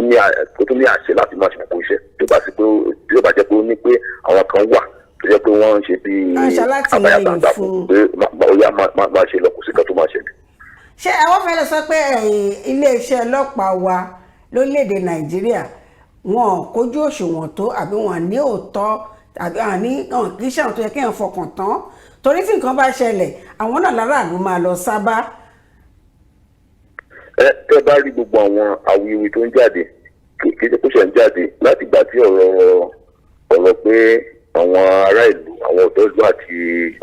E: tún ní àṣẹ láti máa ṣe gbogbo iṣẹ́ tó bá sí pé tí ó bá jẹ́ pé ó ní pé àwọn kan wà tó yẹ pé wọ́n ń ṣe bí àbáyàbàǹgbà fún pé ó yá, máa ṣe lọ, kò sí kan tó máa ṣẹlẹ̀.
C: Ṣé àwọn fẹ́ lọ sọ pé iléeṣẹ́ ọlọ́pàá wa lórílẹ̀‐èdè Nàìjíríà, wọn kójú òṣùwọ̀n tó, àbí wọn ní òótọ́, àbí wọn ní kì í ṣe àwọn tó yẹ kéèyàn fọkàn tán, torí tí nǹkan bá ṣẹlẹ̀, àwọn náà láràlú máa lọ sábà?
E: Ẹ tẹ́ bá rí gbogbo àwọn awuyewuye tó ń jáde, kì í ṣe kó ṣe ń jáde láti ìgbà tí ọ̀rọ̀ pé àwọn ará ìlú, àwọn ọ̀dọ́ ìlú àti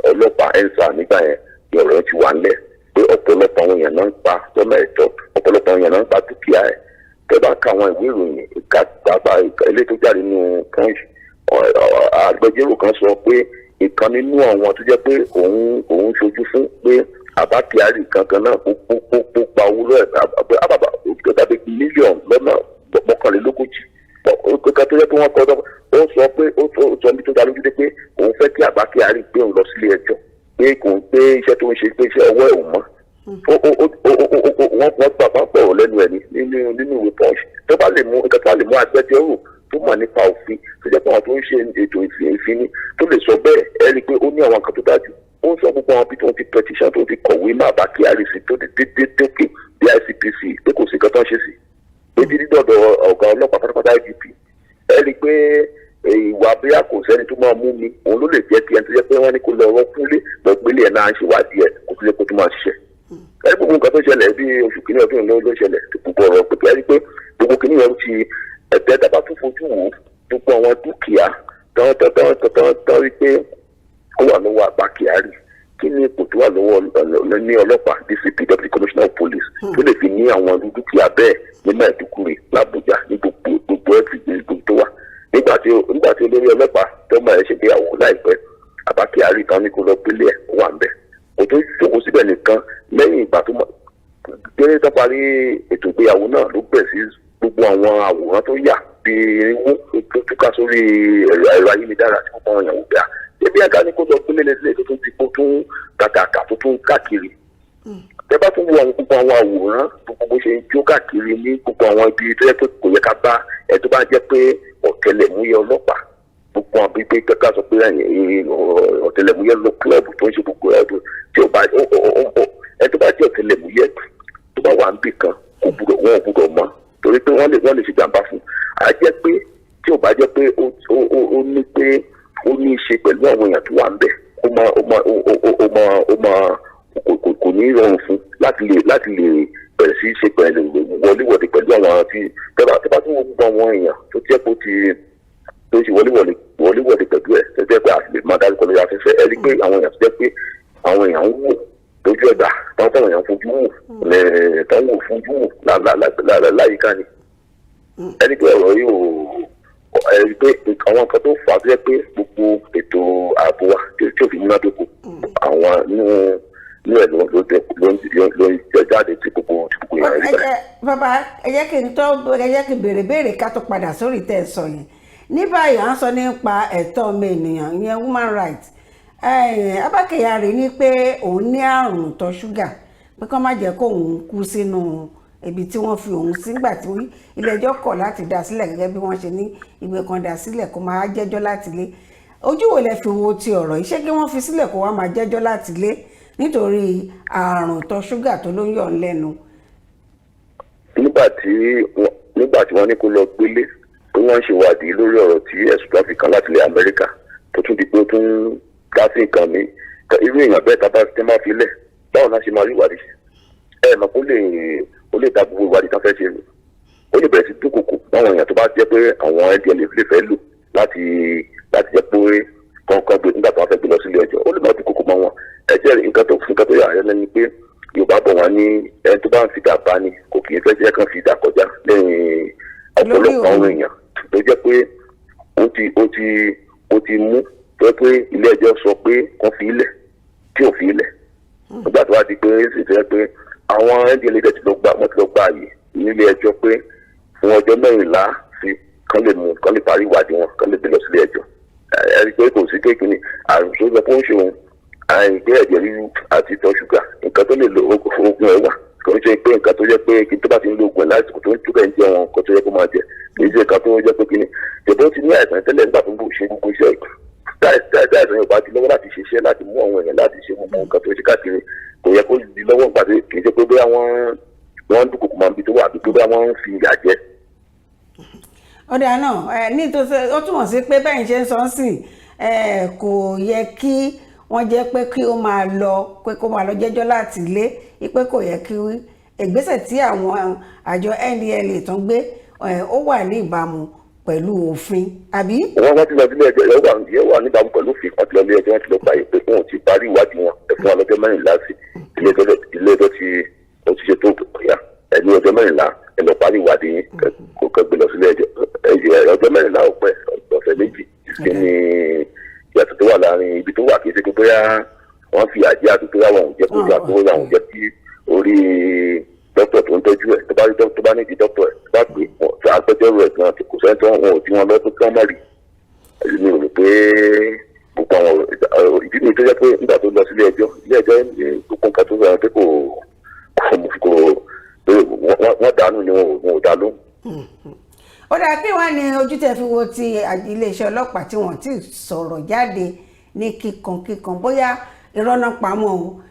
E: ọlọ́pàá EndSARS nígbà yẹn ni ọ̀rọ̀ yẹn ti wà ńlẹ̀ pé ọ̀pọ̀lọpọ̀ àwọn èèyàn náà ń pa lọ́nà ẹ̀tọ́, ọ̀pọ̀lọpọ̀ àwọn èèyàn náà ń pa dúkìá ẹ̀. Tẹ́ bá ka àwọn ìwé ìròyìn pàápàá ilé tó jáde nínú Punch, agbẹjọ́rò kan sọ pé ìkan nínú àwọn tó jẹ́ pé òun ṣojú fún pé Abba Kyari kankan náà ó pa owó lọ́ẹ̀ àbàbà tàbí 41 mílíọ̀nù. Kankan tó jẹ́ pé wọ́n kọ́ ó sọ pé ó sọ níbi tó dá lójú dé pé òun Pé kò ń pé iṣẹ́ tó ń ṣe, pé iṣẹ́ ọwọ́ ẹ̀ ò mọ́. Ó ó ó ó ó ó wọ́n gbà bá pọ̀rọ̀ lẹ́nu ẹ̀ ní nínú ìwé Punch. Tó bá lè mú nǹkan tó bá lè mú agbẹjọ́rò tó mọ̀ nípa òfin, tó jẹ́ pé àwọn tó ń ṣe ètò ìfini tó lè sọ bẹ́ẹ̀, ẹ rí i pé ó ní àwọn nǹkan tó dájú. Ó ń sọ gbogbo àwọn bí tó ń ti petition, tó ti kọ̀wé má bá Kyari sí, tó ti dé dé dókè bí ICPC, pé kò sí nǹkan tó ń ṣe sí, pé dídí dọ̀dọ̀ ọ̀gá ọlọ́pàá pátápátá, IGP. Ẹ rí i pé ìwà bóyá kò sẹ́ni tó máa mú mi, òun ló lè jẹ́ kí ẹni tó jẹ́ pé wọ́n ní kó lọ rọ́ kúnlé lọ gbélé ẹ̀ náà ń ṣèwádìí ẹ̀, kó tó lè kó tó máa ṣiṣẹ́. Ẹ gbogbo nǹkan tó ṣẹlẹ̀ bí oṣù kìíní ọdún yìí ló ṣẹlẹ̀. Gbogbo ọ̀rọ̀ pẹ̀pẹ́, ẹ rí i pé gbogbo kìíní yẹn ti ẹ̀tẹ́ dábàá tó fojú wò ó, gbogbo àwọn dúkìá tán tán tán tán tán rí pé ó wà lọ́wọ́ Abba Kyari, kí ni ipò tó wà lọ́wọ́ ní ọlọ́pàá, DCP, Deputy Commissioner of Police, tó lè fi ní àwọn dúkìá bẹ́ẹ̀ ní Maiduguri, l'Abuja, ní gbogbo ẹ̀fì gbogbo tó wà? Nígbà tí olórí ọlọ́pàá tó mọ̀ ẹ́ ṣègbéyàwó láìpẹ́, Abba Kyari tán ní kó lọ gbélé ẹ̀, ó wà ń bẹ̀. Kò tó jókòó síbẹ̀ nìkan, lẹ́yìn ìgbà tó mọ̀ kéré tó parí ètò ìgbéyàwó náà ló bẹ̀ sí gbogbo àwọn àwòrán tó yà bí irinwó tó túká sórí ẹ̀rọ ayélujára tí gbogbo àwọn èèyàn wò bẹ́ẹ̀. Ebi ẹ̀ka ní kó lọ gbélé lẹ́sílẹ̀ tó tún ti kó tún kàkàkà tó tún káàkiri. Tẹ bá tún wo àwọn gbogbo àwọn àwòrán, gbogbo bó ṣe ń jó káàkiri ní gbogbo àwọn ibi tó yẹ pé kò yẹ ká bá ẹ tó bá jẹ́ pé ọ̀tẹlẹ̀múyẹ́ ọlọ́pàá, gbogbo àwọn bíi pé kẹ́kẹ́ sọ pé ọ̀tẹlẹ̀múyẹ́ lọ club tó ń ṣe gbogbo ẹ̀ tí ò bá ẹ tó bá jẹ́ ọ̀tẹlẹ̀múyẹ́ tó bá wà níbì kan, kò gbúdọ̀, wọn ò gbúdọ̀ mọ̀, torí pé wọ́n lè ṣe jàǹbá fún un. Á jẹ́ pé tí ò bá jẹ́ pé ó ní pé ó ní í ṣe pẹ̀lú àwọn èèyàn tó wà ń bẹ̀, ó máa ó máa ó ó ó máa ó máa kò ní rọrùn fún láti lè bẹ̀rẹ̀ sí í ṣe pẹ̀lú wọléwọ̀de pẹ̀lú àwọn tí tẹ́bá tún wo gbogbo àwọn èèyàn tó jẹ́ pé ó ti tó ṣe wọléwọ̀de pẹ̀lú ẹ̀, tó jẹ́ pé a lè máa dárúkọ lórí afẹ́fẹ́. Ẹ rí i pé àwọn èèyàn tó jẹ́ pé àwọn èèyàn ń wò lójú ẹ̀gbà táwọn èèyàn fojú wò táwọn wò fojú wò láyìíká ni. Ẹ rí i pé ọ̀rọ̀ yìí ò, ẹ rí i pé àwọn nǹkan tó fà á tó jẹ́ pé gbogbo ètò ààbò wa tí ò fi múnádóko, àwọn inú ẹ̀ ló ń jáde tí gbogbo yẹn rí báyìí.
C: Bàbá, ẹ jẹ́ kí n tọ́, ẹ jẹ́ kí n béèrè béèrè ká tó padà sórí tẹ́ ẹ sọ yẹn. Ní báyìí, à ń sọ nípa ẹ̀tọ́ ọmọ ènìyàn, ìyẹn human rights. Abba Kyari ní pé òun ní àrùn ìtọ̀ ṣúgà, pé kó má jẹ́ kóun kú sínú ibi tí wọ́n fi òun sí nígbà tí ilé ẹjọ́ kọ̀ láti dá sílẹ̀, gẹ́gẹ́ bí wọ́n ṣe ní ìwé kan dá sílẹ̀ kó máa jẹ́jọ́ láti ilé. Ojú wo lẹ fi wo ti ọ̀rọ̀ yìí? Ṣé kí wọ́n fi sílẹ̀ kó wá máa jẹ́jọ́ láti ilé nítorí àrùn ìtọ̀ ṣúgà tó ló ń yọ̀ ń lẹ́nu?
E: Nígbà tí wọ́n ní kó lọ gbélé, pé wọ́n ń ṣèwádìí lórí ọ̀rọ̀ tí ẹ̀sùn tó fi kàn láti ilẹ̀ Amẹ́ríkà, tó tún di pé ó tún dá sí nǹkan mi, irú èèyàn bẹ́ẹ̀ tá a bá tẹ́ máa fi lẹ̀, báwo náà ṣe máa rí ìwádìí ṣe? Ẹ mọ̀ kó lè, ó lè dá gbogbo ìwádìí tán fẹ́ ṣe rò, ó lè bẹ̀rẹ̀ sí dúnkòkò báwọn èèyàn tó bá jẹ́ pé àwọn NDLEA lè fẹ́ lò láti jẹ́ pé kọ̀ọ̀kan gbé nígbà tó wọ́n fẹ́ gbé lọ sílé ẹjọ́, ó lè máa dúnkòkò mọ́ wọn. Ẹ jẹ́ nǹkan tó yà á lẹ́nu pé Yorùbá bọ̀, wọ́n ní ẹni tó bá ń fi dà bá ní kò kì í fẹ́ jẹ́ kán fi dà kọjá lẹ́yìn ọ̀pọ̀lọpọ̀ àwọn èèyàn tó jẹ́ pé ó ti mú tó jẹ́ pé ilé ẹjọ́ sọ pé kán fi ilẹ̀ tí ò fi ilẹ̀ nígbà tó wá di pé sì tó jẹ́ pé àwọn NDLEA ti lọ gbà, wọ́n ti lọ gbà àyè nílé ẹjọ́ pé fún ọjọ́ 14 sí kán lè mú, kán lè parí ìwádìí wọn, kán lè gbé lọ sílé ẹjọ́. Ẹ rí i pé kò sí kékeré àrùn tó sọ pé ó ń ṣe òun, àìgbé ẹ̀jẹ̀ ríru àti ìtọ̀ ṣúgà, nǹkan tó lè lo oògùn ẹ̀ wà. Kò ń ṣe pé nǹkan tó jẹ́ pé kí tó bá ti ń lo oògùn ẹ̀ lásìkò tó ń túbẹ̀ ń jẹ wọn, nǹkan tó yẹ kó máa jẹ, kì í ṣe nǹkan tó jẹ́ pé kíni ṣèbó ti ní àìsàn tẹ́lẹ̀ nígbà tó ń ṣe gbogbo iṣẹ́ yìí. Táìsàn yóò bá ti lọ́wọ́ láti ṣiṣẹ́, láti mú àwọn èèyàn, láti ṣe gbogbo nǹkan tó ṣe káàkiri, kò yẹ kó di lọ́wọ́ nígbà tí kì í ṣe pé bóyá wọ́n ń dúnkòkò máa ń bi tó wà, àbí pé bóyá wọ́n ń fi ìyà jẹ.
C: Ọ̀dà náà ẹ ní tó ṣe ó túmọ̀ sí pé bẹ́ẹ̀ ń ṣe ń sọ sí ẹ, kò yẹ kí wọ́n jẹ́ pé kí ó máa lọ, pé kó máa lọ jẹ́jọ́ láti ilé, pé kò yẹ kí ìgbésẹ̀ tí àwọn àjọ NDLEA tó ń gbé, ó wà ní ìbámu pẹ̀lú òfin, àbí?
E: Wọ́n ti lọ sílé ẹjọ́, yẹ wà níbàámu pẹ̀lú òfin. Wọ́n ti lọ ilé ẹjọ́, wọ́n ti lọ gbàyè pé wọn ò ti parí ìwádìí wọn, ẹ fún wa lọ́jọ́ 14 sí. Ilé ẹjọ́ ti ó ti ṣe tó yá ẹni ọjọ́ 14, ẹ lọ parí ìwádìí yín, kó kẹ́ gbé lọ sílé ẹjọ́. Ọjọ́ 14 ò pẹ́, ọ̀sẹ̀ 2. Kí ni ìyàtọ̀ tó wà láàrin ibi tó wà? Kì í ṣe pé bóyá wọ́n fi àjẹ́ àti pé àwọn ò jẹ́ kó jà tó àwọn ò jẹ́ kí orí dókítà tó ń tọ́jú ẹ̀, tó bá rí tó bá nídìí dókítà ẹ̀, tó bá pè é, agbẹjọ́rò ẹ̀ gan, kò sẹ́ni tó wọn ò tí wọn lọ́dún kí wọ́n má rí. Èmi ò rò pé gbogbo àwọn ìdí mi tó jẹ́ pé nígbà tó lọ sílé ẹjọ́ Wọ́n dànù ni, wọn ò dá lóhùn.
C: Ó dáa. Kí wàá ní ojú tẹ́ fi wo ti iléeṣẹ́ ọlọ́pàá tí wọ́n ti sọ̀rọ̀ jáde ní kíkan kíkan, bóyá irọ́ náà pamọ́ o,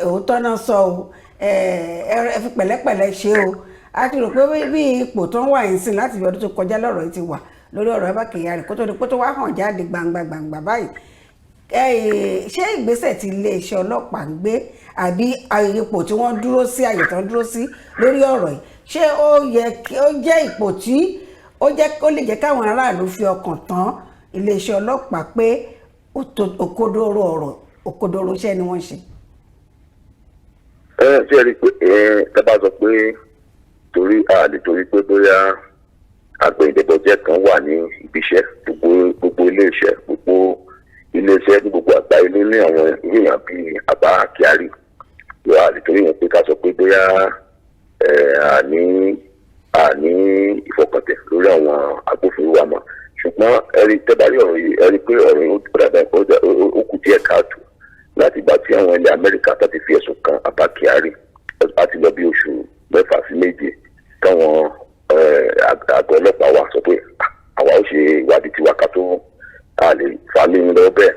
C: òótọ́ náà sọ o, ẹ fi pẹ̀lẹ́pẹ̀lẹ́ ṣe o? A ti rò pé bí ipò tó ń wà yín sìn láti bí ọdún tó kọjá lọ́rọ̀ yìí ti wà lórí ọ̀rọ̀ Abba Kyari, kó tó di pé tó wá hàn jáde gbangba gbangba báyìí. Ṣé ìgbésẹ̀ tí iléeṣẹ́ ọlọ́pàá ń gbé àbí ipò tí wọ́n dúró sí, àyè tó ń dúró sí lórí ọ̀rọ̀ yìí, ṣé ó yẹ kí ó jẹ́ ipò tí ó jẹ́ ó lè jẹ́ káwọn aráàlú fi ọkàn tán iléeṣẹ́ ọlọ́pàá pé òkodoro ọ̀rọ̀, òkodoro iṣẹ́ ni wọ́n ń ṣe?
E: Ẹ ṣe rí i pé ẹ tá bá sọ pé torí a lè torí pé bóyá agbẹ̀yìndẹ̀bọ̀jẹ́ kan wà ní ibi iṣẹ́, gbogbo iléeṣẹ́ ní gbogbo àgbáyé ló ní àwọn èèyàn bíi Abba Kyari. A lè torí yẹn pé ká sọ pé bóyá ẹ àní ìfọkàntẹ̀ lórí àwọn agbófinró wa mọ́. Ṣùgbọ́n ẹ rí, tẹ́ bá rí ọ̀rọ̀ yìí, ẹ rí pé ọ̀rọ̀ yìí ó dàbẹ̀ ó kù díẹ̀ káàtó. Láti ìgbà tí àwọn ilẹ̀ Amẹ́ríkà tó ti fi ẹ̀sùn kan Abba Kyari, á ti lọ bí oṣù 6 sí 7 káwọn àgọ́ ọlọ́pàá wa sọ pé, "Ah, àwa ó ṣe ìwádìí tiwa ká tó a lè fà lé yín lọ́wọ́." Bẹ́ẹ̀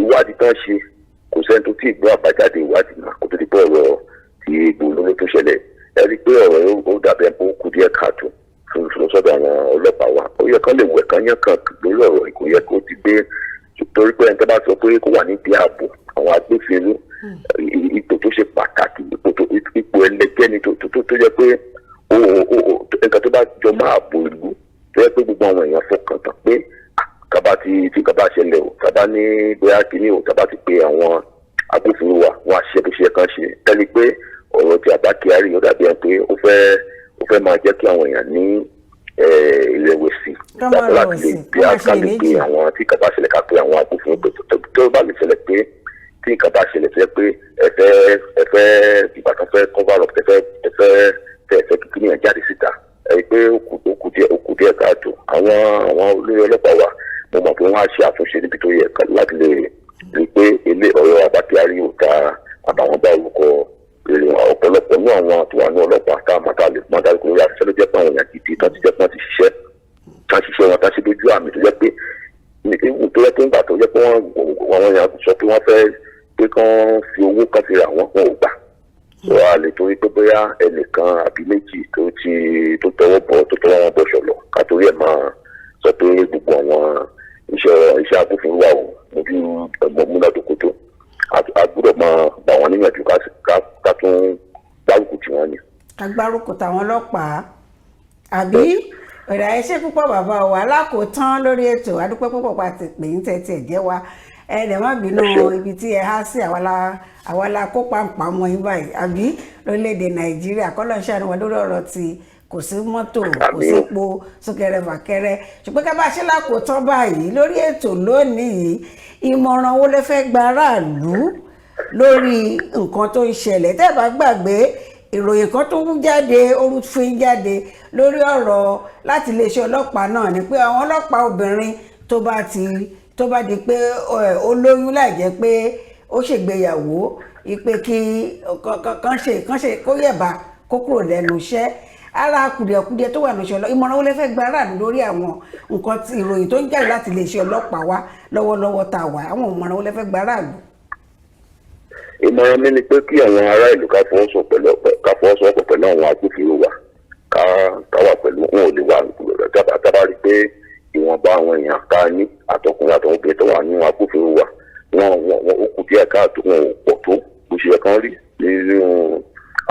E: ìwádìí tán ṣe, kò sẹ́ni tó tí ì gbọ́ àbájáde ìwádìí náà kó tó di pé ọ̀rọ̀ ti egbò olóró tó ṣẹlẹ̀. Ẹ rí i pé ọ̀rọ̀ yìí ó dàbẹ̀ pé ó kù díẹ̀ káàtó fún sọ́dọ̀ àwọn ọlọ́pàá wa. Ó yẹ kán lè wẹ̀ kán yán kàn lórí ọ̀rọ̀ yìí. Kò yẹ kó ti gbé torí pé ẹni tó bá sọ pé kó wà nídìí ààbò àwọn agbófinró, ipò tó ṣe pàtàkì, ipò ẹlẹgẹ́ ni tó jẹ́ pé ó nǹkan tó bá jọ máa bò ìlú, tó jẹ́ pé gbogbo àwọn èèyàn fọkàn tán pé, ah, kaba ti tí kaba ṣẹlẹ̀ o, kaba ní bóyá kínní o, kaba ti pe àwọn agbófinró wa, wọn á ṣe bó ṣe yẹ kán ṣe. Tẹ́lẹ̀ pé ọ̀rọ̀ ti Abba Kyari yóò dàbí ẹni pé ó fẹ́ máa jẹ́ kí àwọn èèyàn ní ìrẹ̀wẹ̀sì
C: Kán máa
E: láti lè
C: rẹ̀wẹ̀sì,
E: bí
C: kán máa
E: ká lè pe
C: ṣiyèméjì.
E: àwọn tí kaba ṣẹlẹ̀, ká pe àwọn agbófinró pé tó bá lè ṣẹlẹ̀ pé tí nǹkan bá ṣẹlẹ̀ tó yẹ pé ẹ fẹ́ ìgbà kan fẹ́ cover up, ẹ fẹ́ kíkí nìyẹn jáde síta, ẹ rí i pé ó kù díẹ̀ káàtó. Àwọn olórí ọlọ́pàá wa, mo mọ̀ pé wọ́n á ṣe àtúnṣe níbi tó yẹ láti lè rí i pé ilé ọ̀rọ̀ Abba Kyari ò ta àbàwọ́n bá orúkọ rere wọn. Ọ̀pọ̀lọpọ̀ ní àwọn tó wà ní ọlọ́pàá tá a mọ̀, tá a lè mọ̀ dárúkọ lórí àṣìṣe, ló jẹ́ pé àwọn èèyàn gidi tó ti jẹ́ pé wọ́n ti ṣiṣẹ́, tá ṣiṣẹ́ wọn, tá ṣe dójú àmì, tó jẹ́ pé ewu tó jẹ́ pé ńgbà tó jẹ́ pé wọ́n àwọn èèyàn sọ pé wọ́n fẹ́ pé kán fi owó kan fi rà wọ́n, wọn ò gbà. Wọ́n á lè torí pé bóyá ẹnìkan àbí méjì tó ti tó tọwọ́ bọ̀, tó tọwọ́ wọn bọ̀ṣọ̀ lọ, ká torí ẹ̀ máa sọ pé gbogbo àwọn iṣẹ́ agbófinró wà ó mojú múnádóko tó. A gbọ́dọ̀ máa gbà wọ́n níyànjú, ká tún gbárùkù tí wọ́n ní.
C: Ká gbárùkù táwọn ọlọ́pàá, àbí ọ̀dà. Ẹ ṣé púpọ̀, bàbá wa. Alákòótán lórí ètò, adúpẹ́ púpọ̀ pa ti pè ń tẹ́tí ẹ̀ jẹ́ wa. Ẹ dẹ̀ má bínú ibi tí ẹ há sí, àwa la kó pàǹpà mọ́ yín báyìí, àbí lórílẹ̀‐èdè Nàìjíríà, kọ́lọ́ ń ṣàánú wa lórí ọ̀rọ̀ tí kò sí mọ́tò, kò sí epo, súnkẹrẹ fàkẹrẹ. Ṣùgbọ́n ká bá ṣe lákòótán báyìí lórí ètò lónìí yìí, ìmọ̀ràn wo lẹ fẹ́ gba aráàlú lórí nǹkan tó ń ṣẹlẹ̀? Tẹ́ ẹ bá gbàgbé, ìròyìn kan tó ń jáde, orúfin jáde lórí ọ̀rọ̀ láti iléeṣẹ́ ọlọ́pàá náà ni pé àwọn ọlọ́pàá obìnrin tó bá di pé ó lóyún láì jẹ́ pé ó ṣègbéyàwó, ìpè kí kàn ṣe kó yẹ̀bá kó kúrò lẹ́nu iṣẹ́. Ara kùdìẹ̀kudiẹ tó wà ní iṣẹ́ ọlọ́pàá, ìmọ̀ràn wo lẹ fẹ́ gba aráàlú lórí àwọn nǹkan tí ìròyìn tó ń jáde láti iléeṣẹ́ ọlọ́pàá wá lọ́wọ́lọ́wọ́ tá a wà? Àwọn ìmọ̀ràn wo lẹ fẹ́ gba aráàlú?
E: Ìmọ̀ràn mi ni pé kí àwọn ará ìlú ká fọwọ́sowọ́pọ̀ pẹ̀lú àwọn agbófinró wa, ká wà pẹ̀lú wọn. Ò lè wà tábà rí pé ìwọ̀nba àwọn èèyàn ká ní, àtọkùnrin àtọkùnrin obìnrin tó wà nínú agbófinró wa, wọn ó kù díẹ̀ káàtó, wọn ò pọ̀ tó bó ṣe yẹ kán rí nínú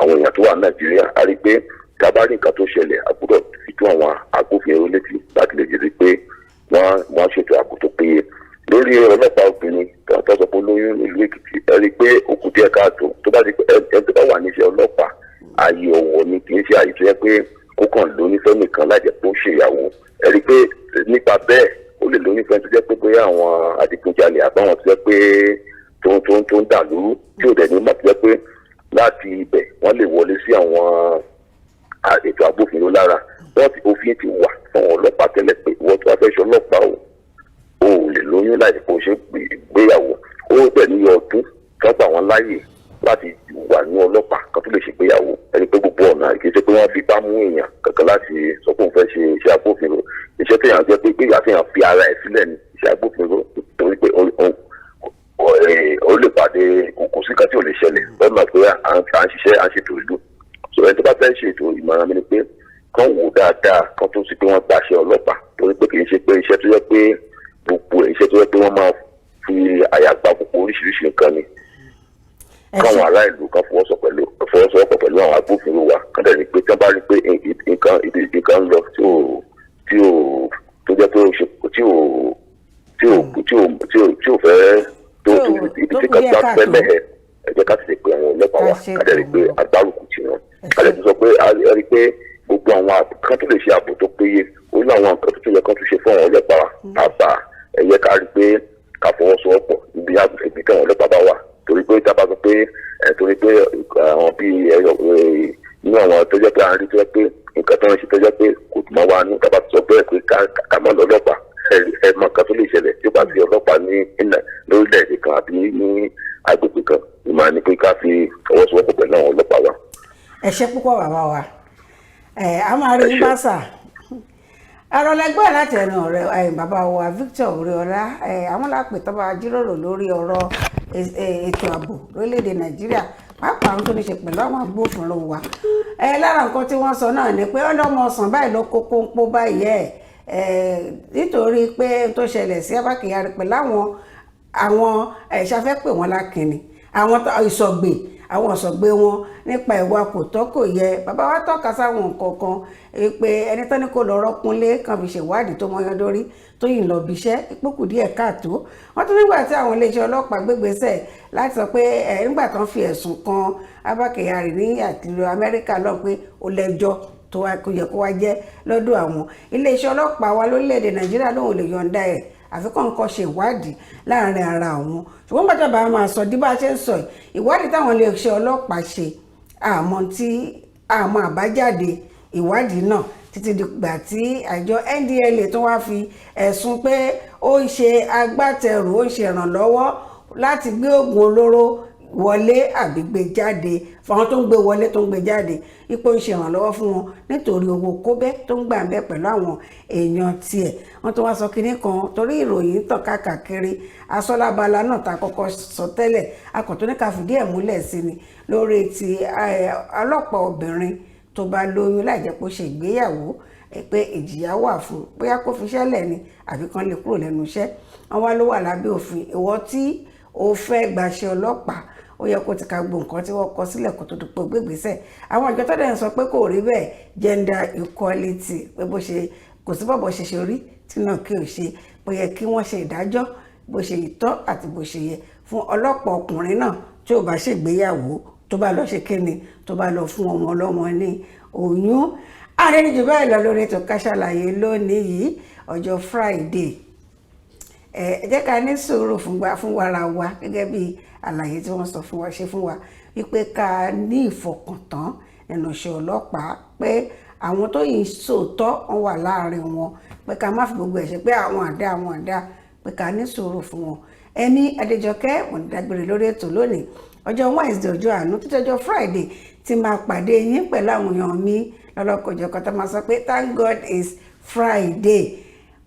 E: àwọn èèyàn tó wà ní Nàìjíríà. A rí pé tábà rí nǹkan tó ṣẹlẹ̀, a gbọ́dọ̀ fi tó àwọn agbófinró létí láti lè rí pé wọ́n ṣètò ààbò tó péye. Lórí ọlọ́pàá obìnrin tó sọ pé olóyún nílùú Èkìtì, ẹ rí i pé ó kù díẹ̀ káàtó. Tó bá di pé ẹ tó bá wà níṣẹ́ ọlọ́pàá, ààyè ọ̀wọ̀ ni, kì í ṣe ààyè tó yẹ pé kó kàn lóyún fẹ́nìkan láì jẹ́ pé ó ṣèyàwó. Ẹ rí i pé nípa bẹ́ẹ̀, ó lè lóyún fẹ́ni tó jẹ́ pé bóyá àwọn adigunjalè àbáwọn tó jẹ́ pé tó ń dà lóru, tí ò dẹ̀ ní mọ̀, tó jẹ́ pé láti ibẹ̀ wọ́n lè wọlé sí àwọn ètò agbófinró lára. Wọ́n ti òfin ti wà fún àwọn ọlọ́pàá tẹ́lẹ̀ pé ìwọ tó bá fẹ́ ṣe ọlọ́pàá o, o ò lè lóyún láì kó ṣe gbéyàwó. Ó bẹ̀ ní ọdún tó gbà wọ́n láàyè láti wà ní ọlọ́pàá kan tó lè ṣègbéyàwó. Ẹni pé gbogbo ọ̀nà, kì í ṣe pé wọ́n fi bá mú. láti sọ pé òun fẹ́ ṣe iṣẹ́ agbófinró. Iṣẹ́ téèyàn jẹ́ pé gbéyà téèyàn fi ara ẹ̀ sílẹ̀ ní iṣẹ́ agbófinró, torí pé ó lè pàdé, kò sí nǹkan tí ò lè ṣẹlẹ̀. Bẹ́ẹ̀ mọ̀ pé à ń ṣiṣẹ́, à ń ṣètò ìlú. So ẹni tó bá fẹ́ ṣètò, ìmọ̀ràn mi ni pé kán wò dáadáa kán tó sì pé wọ́n gbaṣẹ́ ọlọ́pàá, torí pé kì í ṣe pé iṣẹ́ tó yẹ pé gbogbo iṣẹ́ tó yẹ pé wọ́n máa fi àyà gba gbogbo oríṣiríṣi nǹkan ni.
C: Ẹ ṣé.
E: Káwọn ará ìlú kan fọwọ́sowọ́pọ̀ pẹ̀lú àwọn agbófinró wa, kán dẹ̀ rí pé tí wọ́n bá rí pé nǹkan ibi nǹkan ń lọ tí ò tó jẹ́ pé ó ṣe tí ò fẹ́ tó
C: Tí ò-
E: ibi
C: tó
E: tí
C: kù
E: kan
C: díẹ̀
E: bá fẹ́
C: káàtó.
E: mẹ́hẹ̀, ẹ jẹ́ ká tètè pe àwọn ọlọ́pàá wa,
C: Ẹ ṣé
E: ká dẹ̀ rí pé
C: gan-an.
E: agbárùkù tì wọ́n.
C: Ẹ
E: Ká dẹ̀
C: ṣé.
E: tún sọ pé a rí pé gbogbo àwọn kan tó lè ṣe ààbò tó péye, ó ní àwọn nǹkan tó tún yẹ kán tún ṣe fún àwọn ọlọ́pàá àbá. Ẹ yẹ ká rí pé ká fọwọ́sowọ́pọ̀ ibi tí àwọn ọlọ́pàá bá wà, torí pé tá a bá sọ pé ẹ torí pé àwọn bíi ẹyọ nínú àwọn tó jẹ́ pé à ń rí tó jẹ́ pé nǹkan tó ń ṣe tó jẹ́ pé kò mọ́ wa nú, tá a bá sọ bẹ́ẹ̀ pé ká má lọ ọlọ́pàá, ẹ mọ nǹkan tó lè ṣẹlẹ̀ tí ó bá sí ọlọ́pàá ní ilẹ̀ lórílẹ̀-èdè kan àbí ní agbègbè kan. Ìmọ̀ ni pé ká fi fọwọ́sowọ́pọ̀ pẹ̀lú àwọn ọlọ́pàá wa.
C: Ẹ ṣé púpọ̀, bàbá wa. Ẹ a máa rí yín bá sà. Ọ̀rọ̀ lẹ́gbẹ́ láti ẹnu ọ̀rẹ́ ẹ, bàbá wa Victor Oreọlá ẹ, àwọn lápè tó bá jíròrò lórí ọ̀rọ̀ ètò ààbò lórílẹ̀‐èdè Nàìjíríà, pàápàá àwọn tó ní ṣe pẹ̀lú àwọn agbófinró wa. Ẹ lára nǹkan tí wọ́n sọ náà ni pé ọlọ́mọ ọ̀sán báyìí ló kó kóńpó báyìí ẹ̀ ẹ nítorí pé n tó ṣẹlẹ̀ sí Abba Kyari pẹ̀lú àwọn ẹ̀ṣafẹ́ pè wọ́n lákìnni, àwọn ìsọ̀gbè, àwọn ìsọ̀gbè wọn nípa ìwà kò tọ́ kò yẹ. Bàbá wa tọ́ka sáwọn nǹkan kan pé ẹni tán ní kó lọ rọ́kúnlé kan fi ṣèwádìí tó mọyán lórí tó yìn lọ bíṣẹ́ ìpókù díẹ̀ káàtó. Wọ́n tún nígbà tí àwọn iléeṣẹ́ ọlọ́pàá gbégbésẹ̀ láti sọ pé ẹ nígbà tán fi ẹ̀sùn kan Abba Kyari ní àtìlú Amẹ́ríkà lọ pé ó lẹ́jọ́ tó wá kó yẹ kó wá jẹ́ lọ́dọ̀ àwọn iléeṣẹ́ ọlọ́pàá wa lórílẹ̀‐èdè Nàìjíríà, lóun ò lè yọ̀ǹda ẹ̀ àfikún nǹkan ṣe ìwádìí láàrin ara àwọn. Ṣùgbọ́n bàtà bá máa sọ dí bá a ṣe ń sọ yìí, ìwádìí táwọn iléeṣẹ́ ọlọ́pàá ṣe, àmọ́ tí àmọ́ àbájáde ìwádìí náà títí dìgbà tí àjọ NDLEA tó wá fi ẹ̀sùn pé ó ń ṣe agbátẹrù, ó ń ṣe ìrànlọ́wọ́ láti gbé oògùn olóró wọlé àbí gbé jáde fáwọn tó ń gbé wọlé, tó ń gbé jáde, ipò ń ṣe ìrànlọ́wọ́ fún wọn nítorí owó kóbẹ́ tó ń gbà ń bẹ pẹ̀lú àwọn èèyàn tiẹ̀. Wọ́n tó wá sọ kinní kan torí ìròyìn tàn káàkiri asọ́lábala náà tá a kọ́kọ́ sọ tẹ́lẹ̀ akọ̀tún ní ká fìdí ẹ̀ múlẹ̀ sí ni lórí ti ọlọ́pàá obìnrin tó bá lóyún láì jẹ́ pé ó ṣe ìgbéyàwó, pé ìjìyà wà fún un, bóyá kó fi iṣẹ́ lẹ̀ ni àbí kan lè kúrò lẹ́nu iṣẹ́. Wọ́n wá ló wà lábẹ́ òfin. Ìwọ tí o fẹ́ gbaṣẹ́ ọlọ́pàá, ó yẹ kó ti ka gbogbo nǹkan tí wọ́n kọ sílẹ̀ kó tó dúpọ̀ gbégbèsẹ̀. Àwọn àjọ tó dẹ̀ ń sọ pé kò rí bẹ́ẹ̀, gender equality, pé bó ṣe kò sí bọ̀bọ̀ ṣe ṣe rí tí náà kí o ṣe bó yẹ kí wọ́n ṣe ìdájọ́ bó ṣe ìtọ́ àti bó ṣe yẹ fún ọlọ́pàá ọkùnrin náà tí ò bá ṣègbéyàwó, tó bá lọ ṣe kíni, tó bá lọ fún ọmọ ọlọ́mọ ní oyún. Ààrẹ ní jù báyìí lọ lórí ètò Ká Sálàyé lónìí yìí, ọjọ́ Friday. Ẹ jẹ́ ká ní sùúrù fún wàrà wa gẹ́gẹ́ bí àlàyé tí wọ́n sọ fún wa ṣe fún wa wípé ká ní ìfọkàntán nínú iṣẹ́ ọlọ́pàá, pé àwọn tó yìí sòótọ́ wọn wà láàrin wọn, pé ká má fi gbogbo ẹ̀ ṣe pé àwọn àdá àwọn àdá, pé ká ní sùúrù fún wọn. Ẹni Adéjọkẹ́ mo ní dágbére lórí ètò lónìí, ọjọ́ Wednesday, ọjọ́ àánú, títí ọjọ́ Friday tí máa pàdé yín pẹ̀lú àwọn èèyàn mi lọ́lọ́kọ̀jọ̀kọ̀ tó máa sọ pé thank God is Friday.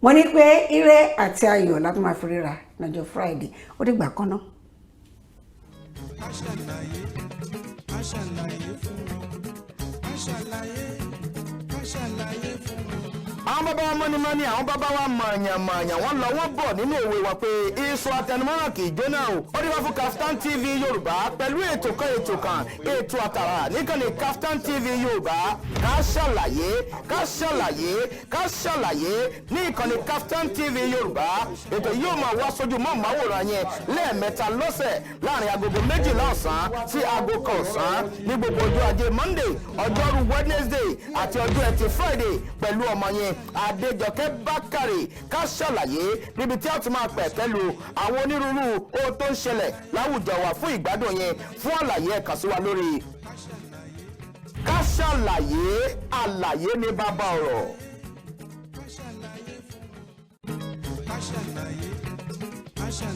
C: Mo ní pé ire àti ayọ̀ látún máa fi ríra lọ́jọ́ Friday. Ó dìgbà kan náà.
A: Ká ṣàlàyé, ká ṣàlàyé fún wọn, ká ṣàlàyé, ká ṣàlàyé fún wọn.
B: Àwọn bàbá wa mọ́nímọ́ní, àwọn bàbá wa mọ̀ọ̀yàn-mọ̀ọ̀yàn, wọ́n lọ wọ́n bọ̀ nínú òwe wọn pé iṣu atẹnumọ́ràn kì í jóná o. Ó dé wá fún Kaftan TV Yorùbá pẹ̀lú ètò kan, ètò kan, ètò àtàrà níkànnì Kaftan TV Yorùbá, Ká Ṣàlàyé, Ká Ṣàlàyé, Ká Ṣàlàyé ní ìkànnì Kaftan TV Yorùbá. Ètò yóò máa wá sójú mọ́ màwòrán yẹn lẹ́ẹ̀mẹ́ta lọ́sẹ̀ láàrin agogo 12 ọ̀sán sí aago 1 ọ̀sán ní gbogbo ọjọ́ ajé Monday, ọjọ́rú Wednesday àti ọjọ́ ẹtì Friday pẹ̀lú ọmọ yẹn Adéjọkẹ́ Bákàrè. Ká Ṣàlàyé níbi tí a ti máa pẹ̀ pẹ̀lú àwọn onírúurú ohun tó ń ṣẹlẹ̀ láwùjọ wa fún ìgbádùn yẹn. Fún àlàyé, ẹ kàn sí wa lórí Ká Ṣàlàyé. Àlàyé ní bàbá ọ̀rọ̀.
A: Ká ṣàlàyé fún wọn, ká ṣàlàyé, ká ṣàlàyé.